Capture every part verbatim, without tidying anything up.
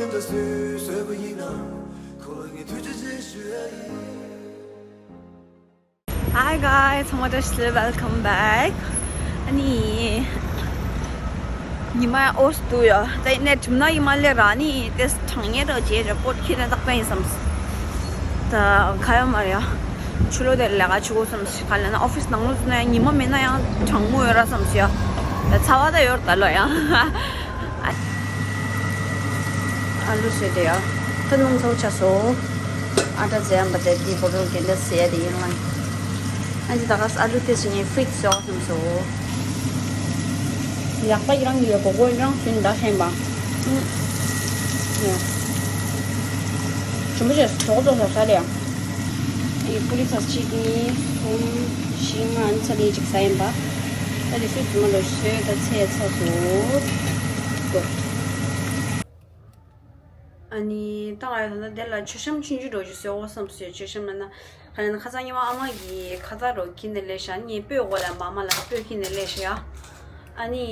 ད་སུས་བཟོས་པ་ཡིན་ན་ཁོ་ལ་ངས་ཐུགས་རྗེ་ཆེ་ཞུ་ཡ་ཡིན། Hi guys, ཚང་མ་བཀྲ་ཤིས་བདེ་ལེགས། Welcome back. ཨ་ནི་ཉི་མ་ཡང་འོ་སུ་འདུག་ཡ། ད་ཡིན་ནའི་གྲིམ་ན་ཡིན་མ་ལས་ར་ནི་དེ་གྲང་ཉེ་ར་རྗེས་ར་པོ་ཁྱེད་རང་ཏག་པ་ཡིན་བསམ། ད་ཁ་ཡོད་མ་རེད་ཡ། ཆུ་ལོག་དེ་ལས་ཀ་བྱེད་དགོས་བསམ་ཞིག་ག་ལ་ན་ཨོ་ཕིས་ནང་ལོགས་ན་ཡང་ཉི་མ་མེད་ན་ཡང་གྲང་མོ་ཡོད་ར་བསམ་ཞིག་ཡ། ད་ཚ་བ་ད་ཡོད་ད་ལོ་ཡ། ཨ་ལུ་བཟོས་ཏེ་ཡ། ད་སྣུམ་ཚོགས་ཆ་སོ། ཨ་ཏྲ་ཟེར་ཡང་པ་དེ་དེའི་བོ་ཊལ་གན་དེ་ཟེར་ཡ་དེ་ཡིན་ལ། ཨ་ནི་ད་ག་ཨ་ལུ་དེ་ཟེར་ངའི་ཧྥིཊ་ཟེར་བ་སོང་སོ། ལག་པ་ཡི་རང་གི་ཡོད་གོ་གོ་རང་ཟིན་ད་ཤེན་པ། ཨུ། ཡ། ཆུ་མོ་ཆེ་གྲོགས་གྲོགས་ས་ས་རེད་ཡ། ཨི་པུ་རི་ཚ་གཅིག་གཉིས་གསུམ་བཞི་ལྔ་ཨ་ནི་ཚ་ལི་གཅིག་ཟ་ཡིན་པ། ད་དེ་ཚོའི་རྫུན་མ་ལོ་བཟོས་ད་ཚེ་ཚ་སོ། ཨ་ནི་ད་ང་ཡང་ད་ལྟ་དེ་ལ་མཆོད་བཤམས་ཆུང་ཆུང་འགྲོ་རྒྱུ་བཟོས་འོ་བསམ་སོས། མཆོད་བཤམས་ལ་ན་ཁ་ལ་ན་ཁ་སང་ཉི་མ་ཨ་མ་གིས་ཁ་བཏགས་རོ་ཁྱེར་ནས་སླེབས་ཤག་ངས་སྤོས་འོ་ལ་མ་མ་ལ་སྤོས་ཁྱེར་ནས་སླེབས་ཤག་ཡ། ཨ་ནི་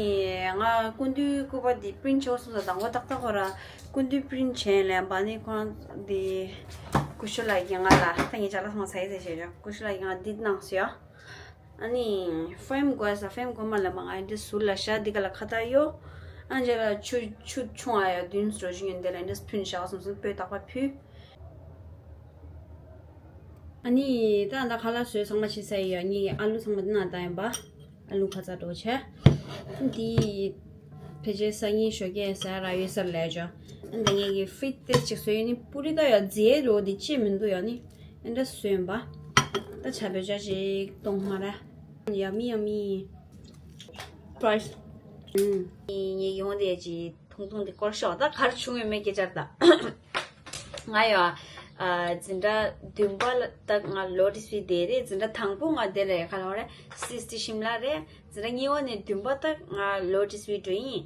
ང་སྐུ་མདུན་སྐུ་པར་འདི་པི་རིན་ཊི་བྱེད་འོ་བསམ་སོ། དང་པོ་ཏག་ཏག་ཁོ་ར་སྐུ་མདུན་པི་རིན་ཊི་བྱས་ལན་པ་ནི་ཁོ་རང་འདི་སྐུ་ཞབས་ལགས་ཀྱིས་ང་ལ་ད་ངས་ཅ་ལག་ཚང་མ་ཟ་ཡི་ཟེར་བྱས་ཡ། སྐུ་ཞབས་ལགས་ཀྱིས་ང་འདི་གནང་སོ་ཡ། ཨ་ནི་ཧྥེམ་དགོས་ས་ཧྥེམ་དགོས་མ་ལ་མ་ང་འདི་ཟུར་ལ་ཤ་འདི་ག་ལ་ཁ་བཏགས་གཡོ། ཨ་འཇེ་ལ་ཆུ་ཆུ་ཆུང་ཨ་ཡ་བདུན་སོ་ཞིག་ཡོད་འདི་ལ་འདི་ཕུན་བཞག་སོང་སོང་སྤོས་དག་པ་ཕུལ། ཨ་ནི་ད་ད་ཁ་ལག་བཟོས་ཚང་མ་བྱེད་ས་ཡི་ཡ། ངས་ཨ་ལུ་ཚང་མ་འདི་ན་ད་ཡིན་པ། ཨ་ལུ་ཁ་ཚ་འགྲོ་བྱས། འདི་ཕལ་ཆེར་སང་ཉིན་ཞོགས་ཀས་ཟ་ར་ཡོད་ས་ལས་ཅོ། འདི་ངས་ཀྱི་ཧྥིཊ་ཏེ་ཅིག་བཟོས་ཡོད་ནི་པུ་རི་ད་ཡ་རྫས་རོ་འདི་ཅི་མི་འདུག་ཡ་ནི། ཨེ་འདྲ་བཟོས་ཡིན་པ། ད་ཆ་བོད་ཇ་ཅིག་གཏོང་མ་ར། Yummy, yummy. Price. ཨུམ། ངས་ཡོང་དེ་ཅི་ཐུང་ཐུང་དེ་སྐོར་ཤོག་ད་གར་བྱུང་ཡོད་མེད་སྐད་ཆ་ད། ང་ཡོ། ཨ། འཛིན་གྲྭ་བདུན་པ་ལ་ད་ང་ལོ་ཏི་སི་དེ་རེད། འཛིན་གྲྭ་དང་པོ་ང་དེ་ལ་ག་ལ་རེད། སི་སི་ཊི་ཤིམ་ལ་རེད། འཛིན་གྲྭ་གཉིས་པ་ནས་བདུན་པ་ད་ང་ལོ་ཏི་སི་འགྲོ་ཡིན།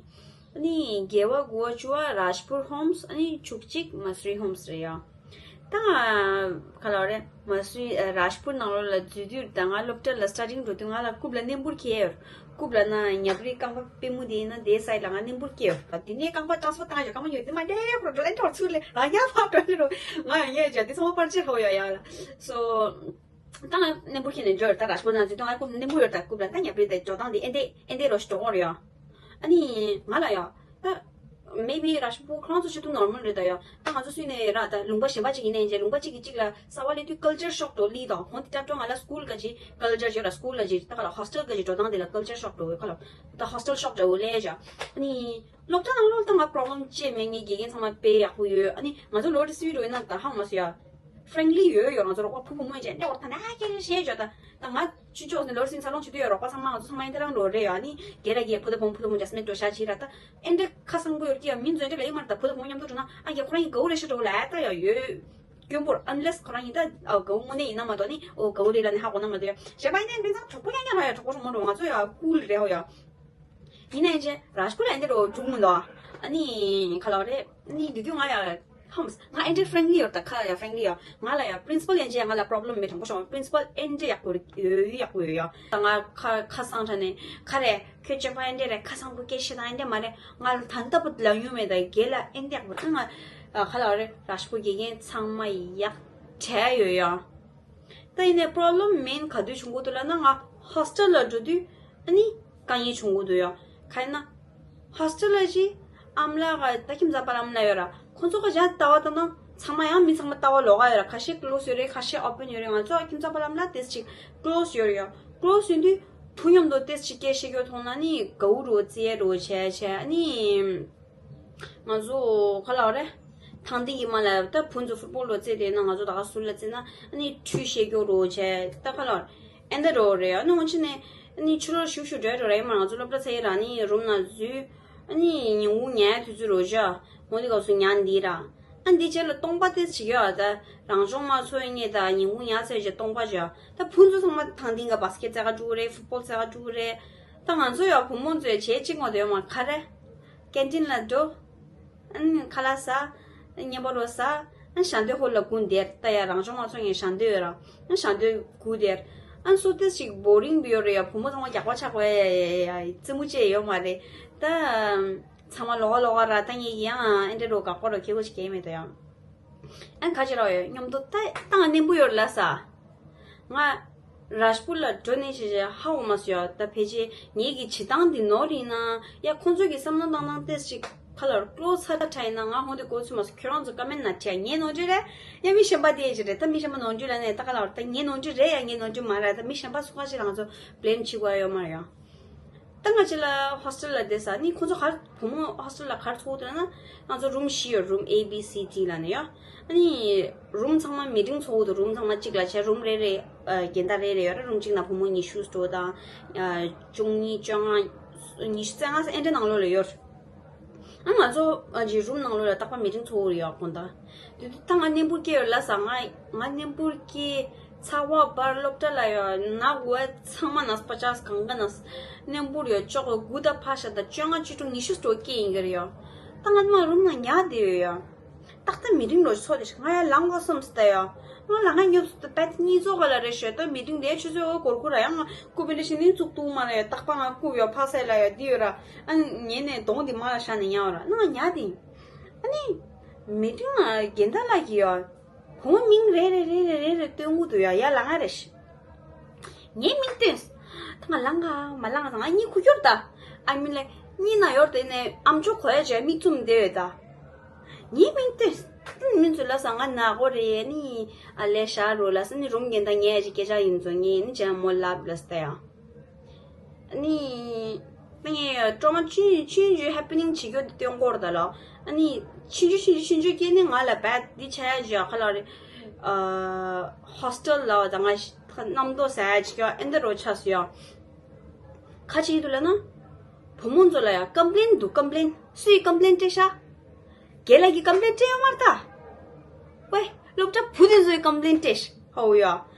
ཨ་ནི་བརྒྱད་པ་དགུ་པ་བཅུ་པ་རཱཇ་པུར་ཧོམ་སི། ཨ་ནི་བཅུ་གཅིག་མ་སུ་རི་ཧོམ་སི་རེད་ཡ། ད་ང་ག་ལ་རེད། མ་སུ་རི་རཱཇ་པུར་ནང་ལོགས་ལ་འཛུལ་དུས་ད་ང་སློབ་གྲྭ་ལ་སི་ཊར་ཊིང་འགྲོ་དུས་ང་ལ་རྐུབ་ལ་ནད་འབུར་ཁེལ་ཡོད། རྐུབ་ལ་ན་ཉབ་རི་རྐང་པ་པུས་མོ་དེ་ཡིན་ན་དེའི་སའི་ལ་ང་ནད་འབུར་སྐྱེས་ཡོད། དེ་ནས་རྐང་པ་ཊ་རན་སི་ཕར་བཏང་ཡོད། རྐང་པ་ཉོས་དེ་མ་འདྲེ་པོ་འགྲོ་ལེན་འགྲོ་ཚུར་ལེ་རང་ཡ་ཕར་འགྲོ་ལེ་རོ། ང་ཡང་ཉལ་བྱ་དེ་ཚང་མ་པར་ཆས་ཧོ་ཡ་ཡ་ལ། སོ། ད་ང་ནད་འབུར་ཁྱེར་ནས་འབྱོར། ད་རཱཇ་པུར་ནང་འཛུལ་དུས་ང་རྐུབ་ནད་འབུར་ཡོད། ད་རྐུབ་ལ་ད་ཉབ་རི་དེ་འགྲོ་སྟངས་དེ་ཨེ་འདྲས་ཨེ་འདྲས་རོ་ཞིག་འགྲོ་གོ་རེད་ཡ། ཨ་ནི་ང་ལ་ཡ། ད་maybe རཱཇ་པུར་ཁོ་རང་ཚོ་ཆེད་དུ་ནོར་མལ་རེད་ད་ཡ། ད་ང་ཚོ་སུས་ནས་ར་ད་ལུང་པ་གཞན་པ་ཅིག་ཡིན་ནའི་འཇེ་ལུང་པ་ཅིག་གི་ཅིག་ལ་ས་བ་ལེ་དུས་ཀལ་ཅར་ཤོག་འགྲོ་ལི་དང་ཁོང་དེ་ཏྲ་ཏྲོ་ང་ལ་སྐུལ་ག་ཅིག་ཀལ་ཅར་ཅིག་ཡོད་ར། སྐུལ་ག་ཅིག་ད་ག་ལ་ཧོ་སི་ཊལ་ག་ཅིག་འགྲོ་སྟངས་དེ་ལ་ཀལ་ཅར་ཤོག་འགྲོ་ག་ལ་ད་ཧོ་སི་ཊལ་ཤོག་འདྲ་བོ་ལས་ཅ། ཨ་ནི་སློབ་གྲྭ་ནང་ལོགས་ད་ང་པྲོབ་ལེམ་ཅི་མེད། ངའི་དགེ་རྒན་ཚང་མ་དཔེ་ཡག་པོ་ཡོད། ཨ་ནི་ང་ཚོ་ལོ་རེ་སི་འགྲོ་ཡིན་ན་ད་ཧང་མ་སུ་ཡ། ཧྥ་རེན་ལི་ཡོད་ཡོད། ང་ཚོ་རོགས་པ་ཕྲུ་གུ་མོ་ཡིན་ཅེ་འདྲ་བོ་ད་ན་ཁྱེད་ཤེས་ཅོ་ད། ད་ང་ཆུ་ཅོག་ནས་ལོ་རེ་སི་ཚ་ལོང་བྱེད་དུས་ཡོད། རོགས་པ་ཚང་མ་ང་ཚོ་ཚང་མ་ཡིན་ད་རང་འགྲོ་རེ་ཡོད། ཨ་ནི་རྒན་ལ་རྒན་ཕུ་ད་བོང་ཕུ་ད་བོང་ཇ་སི་མེད་འགྲོ་ཤ་ཆི་ར་ད། ཨེ་འདྲ་ཁ་སང་པོ་ཡོད་ཀྱི་ཡ་མིན་ཚོ་ཨེ་འདྲ་ལ་ཡིན་མ་ར། ད་ཕུ་ད་བོང་མཉམ་དུ་འགྲོ་ན་ཨ་རྒན་ཁོ་རང་ཡིན་གའུ་རེ་ཤ་འགྲོ་ལ་ཨ་ད་ཡ་ཡོད། སྐྱོན་པོར་ཨན་ལེ་སི་ཁོ་རང་ཡིན་ད་གའུ་དངོས་གནས་ཡིན་ན་མ་གཏོགས་ནི་ཨོ་གའུ་རེད་ལ་ནི་ཧ་གོ་ན་མ་གཏོགས་ཡ། གཞན་པ་ཡིན་ན་འདི་ཚང་གྲོགས་པོ་ཡང་ཡང་ར་ཡ། གྲོགས་པོ་གྲོགས་མོ་འགྲོ་ང་ཚོ་ཡ་ཀུལ་རེད་ཧོ་ཡ། ཡིན་ནའི་ཅེ་རཱཇ་པུར་ཨེ་འདྲ་རོ་འཇུག་མི་འདུག་ཨ་ནི་ག་ལ་རེད། ནི་དུས་དུས་ང་ཡ་ཧམ་ང་ཨེ་འདྲ་ཧྥ་རེན་ལི་ཡོད། ད་ཁ་ཡ་ཧྥ་རེན་ལི་ཡོད། ང་ལ་ཡ་པི་རིན་སི་པལ་ཡན་ཅེ་ང་ལ་པྲོབ་ལེམ་མེད། དྲང་པོ་ཤོད་པ་པི་རིན་སི་པལ་ཨེ་འདྲ་ཡག་པོ་ཡོད། ཡོད་ཡག་པོ་ཡོད་ཡ། ད་ང་ཁ་ཁ་སང་ཁྲ་ནས་ཁ་རེ་ཁྱོད་སྤྱོད་པ་ཨེ་འདྲ་རེད། ཁ་སང་པོ་སྐད་ཆ་དང་ཨེ་འདྲ་མ་རེད། ང་ལ་ད་ལྟ་བུ་ལ་ཡོང་མེད། ད་རྒན་ལ་ཨེ་འདྲ་ཡག་པོ་ད་ང་ག་ལ་རེད། རཱཇ་པུར་དགེ་རྒན་ཚང་མ་ཡག་དྲག་ཡོད་ཡ། ད་ཡིན་ནའི་པྲོབ་ལེམ་མེན་ག་དུས་བྱུང་གི་འདུག་ལབ་ན་ང་ཧོ་སི་ཊལ་ལ་འགྲོ་དུས་ཨ་ནི་དཀའ་ངལ་བྱུང་གི་འདུག་ཡ། ག་ཡིན་ན་ཧོ་སི་ཊལ་ལ་ཅི་ཨམ་ལགས་ད་ཁྱིམ་ཚང་པ་ལ་ཨམ་ལགས་ཡོད་ར། ཁོང་ཚོ་ཁ་ཅག་ལྟ་བ་ལྟ་ན་ཚང་མ་ཡང་མི་ཚང་མ་ལྟ་བ་ལོགས་ཀ་ཡོད་ར། ཁ་ཤས་ཀི་ལོ་སི་ཡོད་རེད། ཁ་ཤས་ཨོ་པན་ཡོད་རེད། ང་ཚོ་ཁྱིམ་ཚང་པ་ལ་ཨམ་ལགས་ཏེས་ཅིག་ཀི་ལོ་སི་ཡོད་རེད་ཡ། ཀི་ལོ་སི་ཡིན་དུས་བུ་མཉམ་དུ་ཏེས་ཅིག་སྐད་བཤད་རྒྱུ་མཐོང་ན་ནི་གའུ་རོ་རྩེ་རོ་བྱས་བྱས་ཨ་ནི། ང་ཚོ་ག་ལ་རེད། ཐང་སྟེང་གི་མ་ལ་ད་བུ་ཚོ་ཕུཊ་བོལ་ལོ་རྩེ་དེ་ན་ང་ཚོ་ད་ག་ཟུར་ལ་རྩེ་ན་ཨ་ནི་ཁྲུས་བཤད་རྒྱུ་རོ་བྱས་ད་ག་ལ་ཨེ་འདྲ་རོ་རེད། ཨ་ནི་འོན་ཆེ་ནས་ཨ་ནི་ཕྱི་ལོགས་ཤུག་ཤུག་འགྲོ་རོ་རེད་མ། ང་ཚོ་སློབ་གྲྭ་ཚེ་ཡི་རང་ནི་རུམ་ན་འཛུལ་ཨ་ནི་ཉིན་གུང་ཉལ་དུས་ཚོད་རོ་བྱ་འོ་དེ་ག་སུ་ཉལ་འདི་ར། ཨ་འདི་རྗེས་ལ་སྟོང་པ་ཏེས་བྱེད་ཀྱི་ཡོད། ད་རང་སྦྱོང་མ་ཚོ་ཡིན་ངེས་ད་ཉིན་གུང་ཉལ་ཚེ་རྗེས་སྟོང་པ་བྱ། ད་བུ་ཚོ་ཚང་མ་ཐང་སྟེང་ག་བ་སི་ཀེ་ཊི་རྩེ་ག་འགྲོ་གི་རེད། ཕུཊ་བོལ་རྩེ་ག་འགྲོ་གི་རེད། ད་ང་ཚོ་ཡ་བུ་མོ་ཚོས་བྱེད་ཅིག་ངོ་དེ་ཡོད་མ་ག་རེ། ཀེན་ཊིན་ལ་འགྲོ། ཨ་ནི་ཁ་ལག་ཟ། ཨ་ནི་ཉལ་པ་རོ་ཟ། ཨ་ནི་ཞལ་འདོན་ཧོལ་ལ་སྒུག་བསྡད། ད་ཡ་རང་སྦྱོང་མ་ཚོགས་ངས་ཞལ་འདོན་ཡོད་ར། ཨ་ནི་ཞལ་འདོན་སྒུག་བསྡད། ཨ་ནི་སུ་ཏིས་ཞིག་བོ་རིང་དུ་ཡོད་རེད་ཡ། བུ་མོ་ཚང་མ་རྒྱགས་པ་ཆགས་པ་ཡ་ཡ་ཡ་ཡ་རྩེད་མོ་བྱེད་ཡོད་མ་རེད། ད་ ཚང་མ་ལོག་ལོག་ར་ད་ངས་ཡང་ཨེ་འདྲ་རོ་ག་ཀོ་རོ་ཁེ་གོ་ཞིག་གེ་མེད་དོ་ཡང་། ཨན་ཁ་ཅི་རོ་ཡོད་སྙོམ་དུ་ད་ཏང་ནེམ་བུ་ཡོར་ལ་ས། ང་རཱཇ་པུར་ལ་འགྲོ་ནས་ཞེས་ཧ་གོ་མ་སོང་ཡ། ད་ཕལ་ཆེར་ངེད་ཀྱི་བྱེད་སྟངས་འདི་ནོར་ཡིན་ན་ཡ། ཁོང་ཚོ་གི་བསམ་བློ་བཏང་སྟངས་ཏེ་ཞིག་ཁ་ལར་ཀློ་ཚ་ཁྲ་ཡིན་ན་ང་ཧོང་དེ་གོ་ཚུལ་མ་སོང་། ཁྱོད་རང་ཚོ་ཀ་མེན་ན་བྲིས་ཡ། ངའི་ནོར་འཁྲུལ་རེད་ཡ། མི་གཞན་པ་དེ་ཞིག་རེད། ད་མི་གཞན་པ་ནོར་འཁྲུལ་ལ་ནས་ད་ག་ལ་བར་ད་ངའི་ནོར་འཁྲུལ་རེད་ཡ། ངའི་ནོར་འཁྲུལ་མ་རེད། ད་མི་གཞན་པ་སུ་ཁ་ཞིག་རང་ཚོ་བླེམ་བྱེད་དགོས་ཡ་ཡོད་མ་རེད་ཡ། ད་ང་ཅི་ལ་ཧོ་སི་ཊེལ་ལ་བསྡད་ས་ནི་ཁོང་ཚོ་གར་བུ་མོ་ཧོ་སི་ཊེལ་ལ་གར་ཚོགས་འདུག་ན་ང་ཚོ་རུམ་བཞི་ཡོད། རུམ་A B C D ལ་ནི་ཡོད། ཨ་ནི་རུམ་ཚང་མ་མི་ཊིང་ཚོགས་འདུག་རུམ་ཚང་མ་གཅིག་ལ་བྱས་རུམ་རེ་རེ་ཨ་འགལ་ཟླ་རེ་རེ་ཡོད་ར། རུམ་གཅིག་ན་བུ་མོ་ཉི་ཤུ་འགྲོ་དང་ཨ་བཅུ་གཉིས་བཅོ་ལྔ་ཉི་ཤུ་རྩ་ལྔ་ཨེ་འདྲ་ནང་ལོགས་ལ་ཡོད། ཨ་ང་ཚོ་ཨ་ཅི་རུམ་ནང་ལོགས་ལ་རྟག་པར་མི་ཊིང་ཚོགས་ཡོད་དགོངས་དག་དེ་དུས་ད་ང་ནེམ་བུར་སྐྱེས་ཡོད་ལ་ས། ང་ང་ནེམ་བུར་སྐྱེས་ཚ་བ་འབར་སློབ་གྲྭ་ལ་ཡོད་ན་གོ་ཚང་མ་ན་པ་ཅག་གང་ག་ན་ནེམ་བུར་ཡོད་ཅོག་གོ་དགུ་ད་ཕ་ཤ་ད་བཅོ་ལྔ་བཅུ་དྲུག་ཉི་ཤུ་སྤྲོ་སྐྱེས་ཡིན་གྱི་རེད་ཡོད། ད་ང་མ་རུམ་ནང་ཉལ་བསྡད་ཡོད་ཡོད། ཏག་ཏག་མི་ཊིང་ལོ་ཚོགས་དེ་ང་ཡ་ལང་གོ་སོམས་སྟེ་ཡོད། ང་ལ་ང་ཉོབ་སུ་པད་གཉིས་ཚོགས་ག་ལ་རེ་ཞོད་ད་མི་ཊིང་དེ་ཆུ་ཚོད་འོ་གོར་གོ་ར་ཡང་ང་རྐུབ་པའི་འདྲ་ཞིག་ནི་བཙུགས་ཐུབ་མ་རེད། རྟག་པ་ང་རྐུབ་ཡོད་ཕ་སའི་ལ་ཡོད་འདི་ཡོད་ར། ཨ་ཉན་ནས་གདོང་དེ་མ་ལ་བཞག་ནས་ཉལ་བ་ར་ན་ང་ཉལ་དེ་ཡིན། ཨ་ནི། མི་ཊིང་ལ་རྒན་ད་ལགས་ཀྱིས་ཡོད། བུ་མོ་མིང་རེ་རེ་རེ་རེ་རེ་རེ་བཏོན་གི་འདུག་ཡ། ཡ་ལ་ང་རེ་ཞིག་ངའི་མིང་བཏོན། ད་ང་ལ་ང་མ་ལ་ང་ང་གཉིད་ཁུག་ཀྱོར་ད། ཨ་མི་ལ་གཉིད་ན་ཡོར་དེ་ནས་ཨམ་ཅོག་གོ་ཡ་བྱས་མིག་བཙུམ་བསྡད་ཡོད་ད། ངའི་མིང་བཏོན། ཨ་ནི་མི་ཚོས་ལ་ས་ང་ན་གོ་རེ་ནི་ཨ་ལས་ཤ་རོ་ལ་ས་ནི་རུམ་རྒན་ད་ངའི་ཨ་ཅི་སྐད་ཆ་ཡིན་ཚོ་ངའི་ནི་ཅན་མོ་ལབ་ལ་ས་ཡ། ནི། ངས་ཀྲོ་མ་ཆུན་ཆུན་ཇུ་ཧེ་པི་ནིང་བྱེད་རྒྱུ་དེ་སྟོན་གོ་ར་ད་ལོ། ཨ་ནི། ཆུན་ཇུ་ཆུན་ཇུ་ཆུན་ཇུ་སྐྱེས་ནི་ང་ལ་བད་འདི་ཆ་ཡ་ཇུ་ཁ་ལ་རེ། ཨ། ཧོ་སི་ཊེལ་ལ་ད་ང་རྣམ་རྟོག་ཟ་ཡ་ཅིག་ཡོད་ཨེ་འདི་རོ་ཆ་སུ་ཡོད། ཁ་ཅིག་འདུག་ལ་ན། བུ་མོ་ཚོ་ལ་ཡ་ཀམ་པི་ལེན་འདུག་ཀམ་པི་ལེན་སུའི་ཀམ་པི་ལེན་སྤྲད་ཤག་རྒན་ལགས་ཀྱིས་ཀམ་པི་ལེན་སྤྲད་ཡོད་མ་རེད་ད། ཝེ། སློབ་གྲྭ་བུ་དེ་ཚོའི་ཀམ་པི་ལེན་སྤྲད་ཤག་ཧོ་ཡ།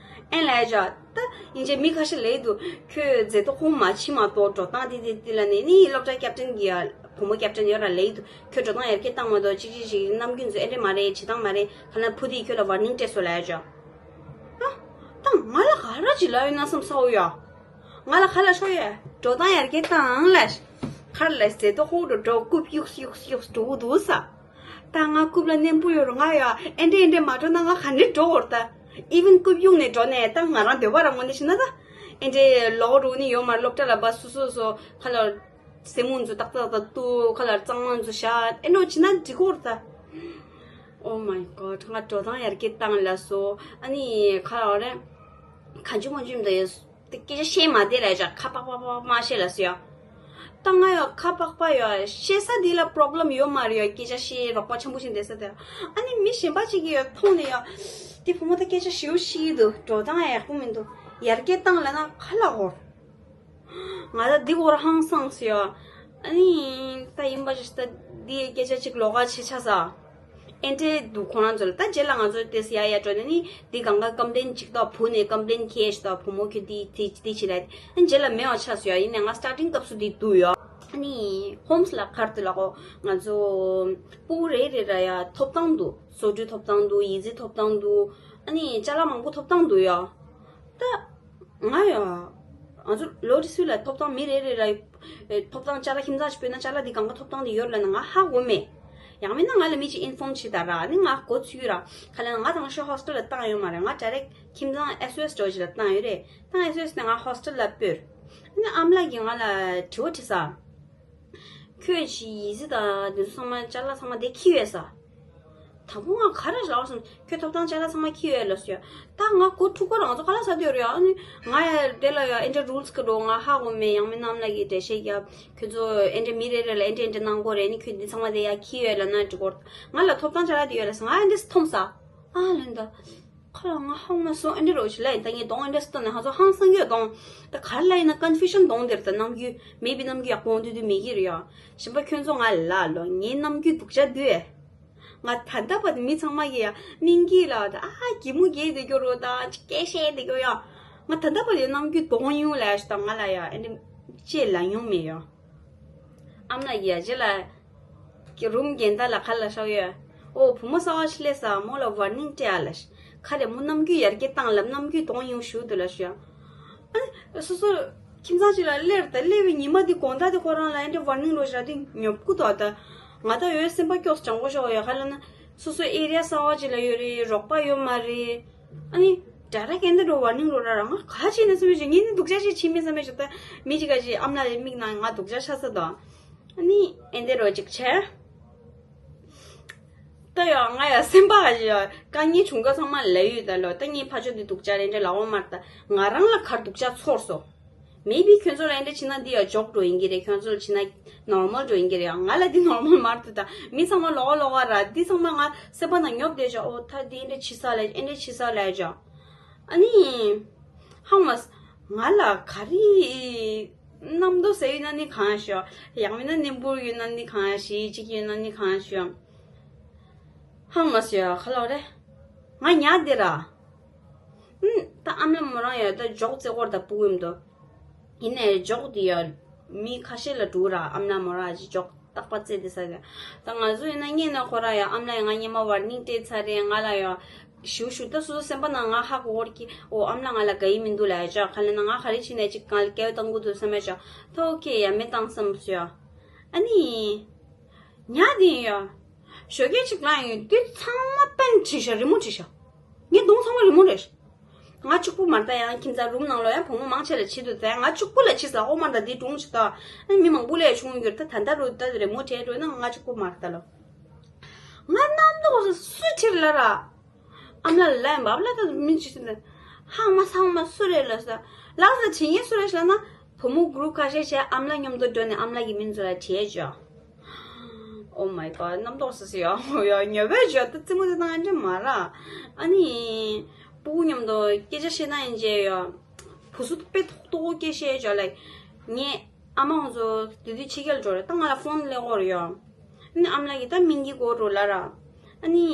ཨེ་ལ་ཡ་ཇ། ད་ཡིན་ཅེ་མི་ཁ་ཤས་ལེགས་འདུག་ཁྱོད་མཛེས་ཏོག་ཁོང་མ་ཕྱི་མ་གཏོགས་འགྲོ་སྟངས་དེ་དེ་དེ་ལ་ནས་ནི་སློབ་གྲྭ་ཀེབ་ཏན་གྱི་ཡ། བུ་མོ་ཀེབ་ཏན་ཡོད་ར་ལེགས་འདུག་ཁྱོད་འགྲོ་སྟངས་ཡར་རྒྱས་བཏང་མ་གཏོགས་གཅིག་གཅིག་གཅིག་ནམ་རྒྱུན་ཚོ་ཨེ་འདྲས་མ་རེད། བྱེད་སྟངས་མ་རེད། ཁ་ན་བུ་དེ་ཁྱོད་ལ་ཝར་ནིང་སྤྲད་སོང་ལ་ཡ་ཇ། ཨ། ད་ང་ལ་ག་ར་ཅིག་ལབ་ཡོད་ན་བསམ་ས་འོ་ཡ། ང་ལ་ཁ་ལ་ཤོ་ཡ། འགྲོ་སྟངས་ཡར་རྒྱས་བཏང་ལ། ཁར་ལ་ཟེ་ཏོ་ཧོ་འགྲོ་འགྲོ་རྐུབ་གཡུགས་གཡུགས་གཡུགས་འགྲོ་གི་འདུག་ས། ད་ང་རྐུབ་ལ་ནེམ་པོ་ཡོད་རུང་ང་ཡ་ཨེ་འདྲས་ཨེ་འདྲས་མ་འགྲོ་ན་ང་ག་འདྲས་འགྲོ་འོར་ད། ཨི་ཝན་རྐུབ་གཡུགས་ནས་འགྲོ་ནས་ད་ང་རང་འདོད་པ་རང་ངོ་ནས་ཤི་ན་ད། ཨེ་འདྲས་ལོག་རུ་ནི་ཡོད་མ་སློབ་གྲྭ་ལ་བ་སུ་སུ་སོ་ཁ་ལ་སེ་མུན་ཚོ་ཏག་ཏག་ཏག་ཏུ་ཁ་ལ་གཙང་མ་ཚོ་ཤ་ཨེ་འགྲོ་ཕྱི་ན་འགྲིག་འོར་ད། Oh my god ང་འགྲོ་སྟངས་ཡར་རྒྱས་བཏང་ལ་སོ་ཨ་ནི་ཁ་ལ་རེ་ག་ཅུ་མ་ཅུ་མ་ད་ཡོད། དེ་སྐད་ཆ་བཤད་མ་བདེ་ལ་ཡ་ཁ་པག་པག་པག་མ་བཤད་ལ་སོ་ཡ། ད་ང་ཡ་ཁ་པག་པག་ཡ་བཤད་ས་འདི་ལ་པོ་རོབ་ལེམ་ཡོད་མ་རེད་ཡ། སྐད་ཆ་བཤད་རོགས་པ་ཆེན་པོ་ཞིག་བསྡད་ས་དེ་ཨ་ནི་མི་གཞན་པ་ཅིག་གིས་ཡ་མཐོང་ནས་ཡ། དེ་བུ་མོ་ད་སྐད་ཆ་ཞེ་པོ་བཤད་འདུག་འགྲོ་སྟངས་ཡག་པོ་མི་འདུག་ཡར་རྒྱས་བཏང་ལ་ན་ཁ་ལ་འོར། ང་ད་འདི་སྐོར་ཧང་སངས་སོ་ཡ། ཨ་ནི་ད་ཡིན་པ་ཞིག་ད་འདི་སྐད་ཆ་ཅིག་ལོགས་ཀ་བྱེད་ཆ་ས། ཨེ་འདྲས་འདུག་ཁོ་རང་ཚོ་ལ་ད་རྗེས་ལ་ང་ཚོ་དེ་སི་ཡ་ཡ་འགྲོ་ནས་ནི་འདི་གང་ག་ཀམ་པི་ལེན་ཅིག་ཏོ་བུ་ནས་ཀམ་པི་ལེན་ཁྱེར་ཞིག་ཏོ་བུ་མོ་ཁྱོད་འདི་དེ་དེ་བྱེད་ལ་ཨ་རྗེས་ལ་མེད་པ་ཆགས་སོ་ཡ། ཡིན་ནས་ང་སི་ཊར་ཊིང་སྐབས་སུ་འདི་འདུག་ཡ། ཨ་ནི་ཧོམ་སི་ལ་གར་དུ་ལ་གོ་ང་ཚོ་སྤུ་གུ་རེ་རེ་ར་ཡ་ཐོབ་ཐང་འདུག་བཟོ་སྐྲུན་ཐོབ་ཐང་འདུག་ཡིག་རྩིས་ཐོབ་ཐང་འདུག་ཨ་ནི་ཅ་ལག་མང་པོ་ཐོབ་ཐང་འདུག་ཡ། ད། ང་ཡ། ང་ཚོ་ལོ་རེ་སུ་ལ་ཐོབ་ཐང་མི་རེ་རེ་ལ། ཐོབ་ཐང་ཅ་ལག་ཁྱིམ་ཚང་ཞིག་སྤོས་ན་ཅ་ལག་འདི་གང་ག་ཐོབ་ཐང་འདི་ཡོད་ལ་ན་ང་ཧ་གོ་མེད། ཡང་མིན་ན་ང་ལ་མི་གཅིག་ཨིན་ཕོམ་བྱེད་ད་ར་ནི་ང་གོ་ཚུལ་ར། ཁ་ལ་ང་དང་ཤོ་ཧོ་སི་ཊེལ་ལ་བཏང་ཡོད་མ་རེད། ང་ཌའི་རེག་ཁྱིམ་ཚང་ཨེ་སི་ཨོ་ཨེ་སི་འགྲོ་ཞིག་ལ་བཏང་ཡོད་རེད། ད་ཨེ་སི་ཨོ་ཨེ་སི་ནས་ང་ཧོ་སི་ཊེལ་ལ་སྤོས། ནི་ཨམ་ལགས་ཀྱིས་ང་ལ་དྲི་བ་དྲིས་ས། ཁྱོད་ཀྱི་ཡིག་རྩིས་དང་དེ་ཚོ་ཚང་མ་ཅ་ལག་ཚང་མ་དེ་ཁྱི་ཡོད་ས། དང་པོ་ང་ག་རེ་ལབ་སོང་། ཁྱོད་ཐོབ་ཐང་ཅ་ལག་ཚང་མ་ཁྱི་ཡོད་ལབ་སོང་ཡ། ད་ང་གོ་ཐུག་གོ་རང་ཚོ་ག་ལ་ས་དེ་ཡོད་རེད་ཡ། ཨ་ནི་ང་ཡ་དེ་ལ་ཡ་ཨེ་འདྲ་རུལ་སི་གི་འགྲོ་ང་ཧ་གོ་མེད། ཡང་མིན་ནམ་ལ་གི་འགྲེལ་བཤད་རྒྱབ་ཁྱོད་ཚོ་ཨེ་འདྲ་མི་རེ་རེ་ལ་ཨེ་འདྲ་ཨེ་འདྲ་གནང་གོ་རེད། ནི་ཁྱོད་འདི་ཚང་མ་དེ་ཡ་ཁྱི་ཡོད་ལབ་ན་འགྲིག་གོ་ང་ལ་ཐོབ་ཐང་ཅ་ལག་དེ་ཡོད་ལབ་སོང་། ང་ཨེ་འདྲ་ཐོམ་ས། ཨ་ལོན་ད། ཁ་ལ་ང་ཧང་མ་སོང་ཨེ་འདྲ་རོ་ཞིག་ལ་ཡིན་ད་ངས་གདོང་ཨེ་འདྲ་སྟོན་ནས་ཧང་སོ་ཧང་སང་གི་གདོང་། ད་གར་ལ་ཡིན་ན་ཀོན་ཕུ་ཤན་གདོང་དེར་ད་ནམ་རྒྱུན་མེད་པའི་ནམ་རྒྱུན་ཡག་པོ་འོང་དུས་དུས་མེད་ཀྱི་རེད་ཡ། གཞན་པ་ཁྱོད་ཚོ་ང་ལ་ལོ་ངའི་ནམ་རྒྱུན་སྡུག་ཅག་འདུག་ཨེ། ང་ད་ལྟ་བར་དུ་མི་ཚང་མ་གིས་ཡ་སྙིང་གི་ལ་ད་ཨ་གི་མུ་གེ་དེ་གྱོ་རོ་ད་ཅི་སྐད་བཤད་དེ་གྱོ་ཡ། ང་ད་ལྟ་བར་དུ་ནམ་རྒྱུན་གདོང་ཡོང་ལ་ཞིག་ད་ང་ལ་ཡ་ཨེ་འདྲ་ཅེས་ལ་ཡོང་མེད་ཡ། ཨམ་ན་ཡ་ཇེ་ལ། ཀྱི་རུམ་རྒན་ད་ལ་ཁ་ལ་ཤོག་ཡོད། ཨོ་བུ་མོ་གསར་བ་ཞིག་སླེབས་ས་མོ་ལ་ཝར་ནིང་སྤྲད་ཨ་ལ་ཤི། ཁ་རེ་མོ་ནམ་རྒྱུན་ཡར་རྒྱས་བཏང་ལབ་ནམ་རྒྱུན་གདོང་ཡོང་ཞུ་འདུག་ལ་ཤི་ཡ། ཨ་ནི་སོ་སོ། ཁྱིམ་ཚང་གཅིག་ལ་སླེབས་ད་སླེབས་པའི་ཉི་མ་དེ་དགོང་དག་དེ་ཁོ་རང་ལ་ཨེ་འདྲ་ཝར་ནིང་རོ་ཞིག་རག་དུས་ཉོབ་ཀུ་ཏོ་ད། ང་ད་འོད་སེམས་པ་སྐྱོ་སོ་སྦྱང་གོ་ཤོག་ཡོད་ག་ལ་ན། སོ་སོ་ཨེ་རི་ཡ་གསར་བ་ཅིག་ལ་ཡོད་རེད། རོགས་པ་ཡོད་མ་རེད། ཨ་ནི་ཌའི་རེག་ཨེ་འདྲ་རོ་ཝར་ནིང་རོ་རག་ར། ང་ག་བྱས་ན་བསམ་ཡོད་ཅིག་ངས་ནི་སྡུག་ཅག་ཅིག་བྱས་མིན་བསམ་ཡོད་ཅིག་ད་མི་གཅིག་ག་ཅིག་ཨ་མ་ལགས་མིག་ནང་ང་སྡུག་ཅག་ཆགས་ས་དང་། ཨ་ནི་ཨེ་འདྲ་རོ་ཅིག་བྱས། ད་ཡང་ང་ཡང་སེམས་པ་ཡང་དཀའ་ངལ་བྱུང་སྐབས་ཚང་མ་ལབ་ཡོད་ད་ལོ། ད་ངའི་ཕ་ཆོས་འདི་སྡུག་ཅག་རེད་འདྲ་ལབ་འོ་མ་རེད། ད་ང་རང་ལ་ག་རེ་སྡུག་ཅག་ཚོར་སོང་། མེ་བི་ཁྱོད་ཚོ་ལ་འདི་འདྲ་བྱེད་ན་འདི་ཡང་ཇོག་འགྲོ་ཡིན་གྱི་རེད། ཁྱོད་ཚོ་ལ་བྱེད་ན་ནོར་མལ་འགྲོ་ཡིན་གྱི་རེད། ང་ལ་འདི་ནོར་མལ་མ་རེད་ད། མི་ཚང་མ་ལོགས་ཀ་ལོགས་ཀ་ར་འདི་ཚང་མ་ང་སེམས་པ་ནང་ཉོབ་བསྡད་ཤག་འོ་ད་འདི་འདྲ་བྱེད་ས་ལ་འདི་འདྲ་བྱེད་ས་ལ་ཡ་ཅག་ཨ་ནི། ཧང་མ། ང་ལ་ག་རེ། རྣམ་རྟོག་ཟེར་ཡོད་ན་ནི་གང་ཤོག་ཡང་མིན་ན་ནི་འབུར་ཡོད་ན་ནི་གང་ཞིག་ཅིག་ཡོད་ན་ནི་གང་ཤོག་ཧང་མ་ཟེར་ཡ་ག་ལོག་རེད། ང་ཉལ་བསྡད་ར། ཨུམ། ད་ཨ་མ་ལགས་མོ་རང་ཡོད་ད་ཇོག་རྩེ་སྐོར་ད་སྤུ་གུ་ཡོད་མདོ། ཡིན་ནའི་ཇོག་འདི་ཡ། མི་ཁ་ཤས་ལ་འགྲོ་ར་ཨ་མ་ལགས་མོ་རང་ཅིག་ཇོག་རྟག་པ་རྩེ་དེ་ས་རེད། ད་ང་ཚོ་ཡིན་ན་སྔན་ན་ཁོ་ར་ཡ་ཨ་མ་ལགས་ཡ་ང་སྔན་མ་ཝར་ནིང་སྤྲད་ཚར་རེད། ང་ལ་ཡ། ཞུ་ཞུ་ད་སོ་སོ་སེམས་པ་ནང་ང་ཧ་གོ་གོ་ར་གི་འོ་ཨ་མ་ལགས་ང་ལ་དགའ་ཡི་མི་འདུག་ལབ་ཡ་ཅག་ག་ལ་ན་ང་ག་རེ་བྱས་ནས་ཅིག་གང་ལ་སྐལ་བ་བཏང་དགོས་འདུག་བསམ་ཡ་ཅག་ད་ཨོ་ཁེ་ཡ་མེ་བཏང་བསམ་སོ་ཡ། ཨ་ནི། ཉལ་དེ་ཡ། ཞོགས་ཀས་ཅིག་ལངས་ཡོང་དུས་ཚང་མ་པན་བྲིས་ཤག་རི་མོ་བྲིས་ཤག་ངའི་གདོང་ཚང་མ་རི་མོ་རེད། ང་གཅིག་པུ་མ་རེད་ད། ཡང་ཁྱིམ་ཚང་རུམ་ནང་ལོགས་ཡང་བུ་མོ་མང་ཆེ་ལ་བྱེད་འདུག་ད་ང་གཅིག་པུ་ལ་བྱེད་ཟ་འོ་མ་ད་འདི་སྒྲུང་ཞིག་ད། ཨ་ནི་མི་མང་པོ་ལས་བྱུང་ཡོད་ད། ད་ལྟ་རུ་ད་རི་མོ་བྲིས་འགྲོ་ན་ང་གཅིག་པུ་མ་རེད་ད་ལོ། ང་རྣམ་རྟོག་སུ་ཁྲིད་ལ་ར། ཨ་མ་ལགས་ལན་བབ་ལ་ད་མི་ཅི་ཟེར་ན། ཧང་མ་སང་མ་སུ་རེད་ལ་ས། ལགས་ས་དྲི་ངན་སུ་རེད་ལ་ན། བུ་མོ་གུ་རུབ་ཁ་ཤས་བྱས་ཨ་མ་ལགས་མཉམ་དུ་འགྲོ་ནས་ཨ་མ་ལགས་ཀྱི་མིང་ཚོ་ལ་དྲིས་བྱོས། Oh my god རྣམ་རྟོག་སུ་སུ་ཡོད་ཡོད་ཉོ་བས་བྱོས་ད་རྩེད་མོ་དེ་ནང་འདྲ་མ་ར། ཨ་ནི། སྤུ་གུ་མཉམ་དུ་སྐད་ཆ་བཤད་ན་ཡིན་བྱས་ཡོད། བུ་སུ་དཔེ་ཐོག་ཏོ་སྐད་བཤད་བྱོས་ལ། ངས་ཨ་མ་ང་ཚོ་དེ་དུས་ཕྱི་རྒྱལ་འགྲོ་རེད་ད་ང་ལ་ཕོན་སླེབས་ཀྱི་ཡོད་རེད་ཡོད། ཨ་ནི་ཨ་མ་ལགས་ཀྱིས་ད་སྨན་གྱི་སྐོར་རུ་ལབ་ར། ཨ་ནི།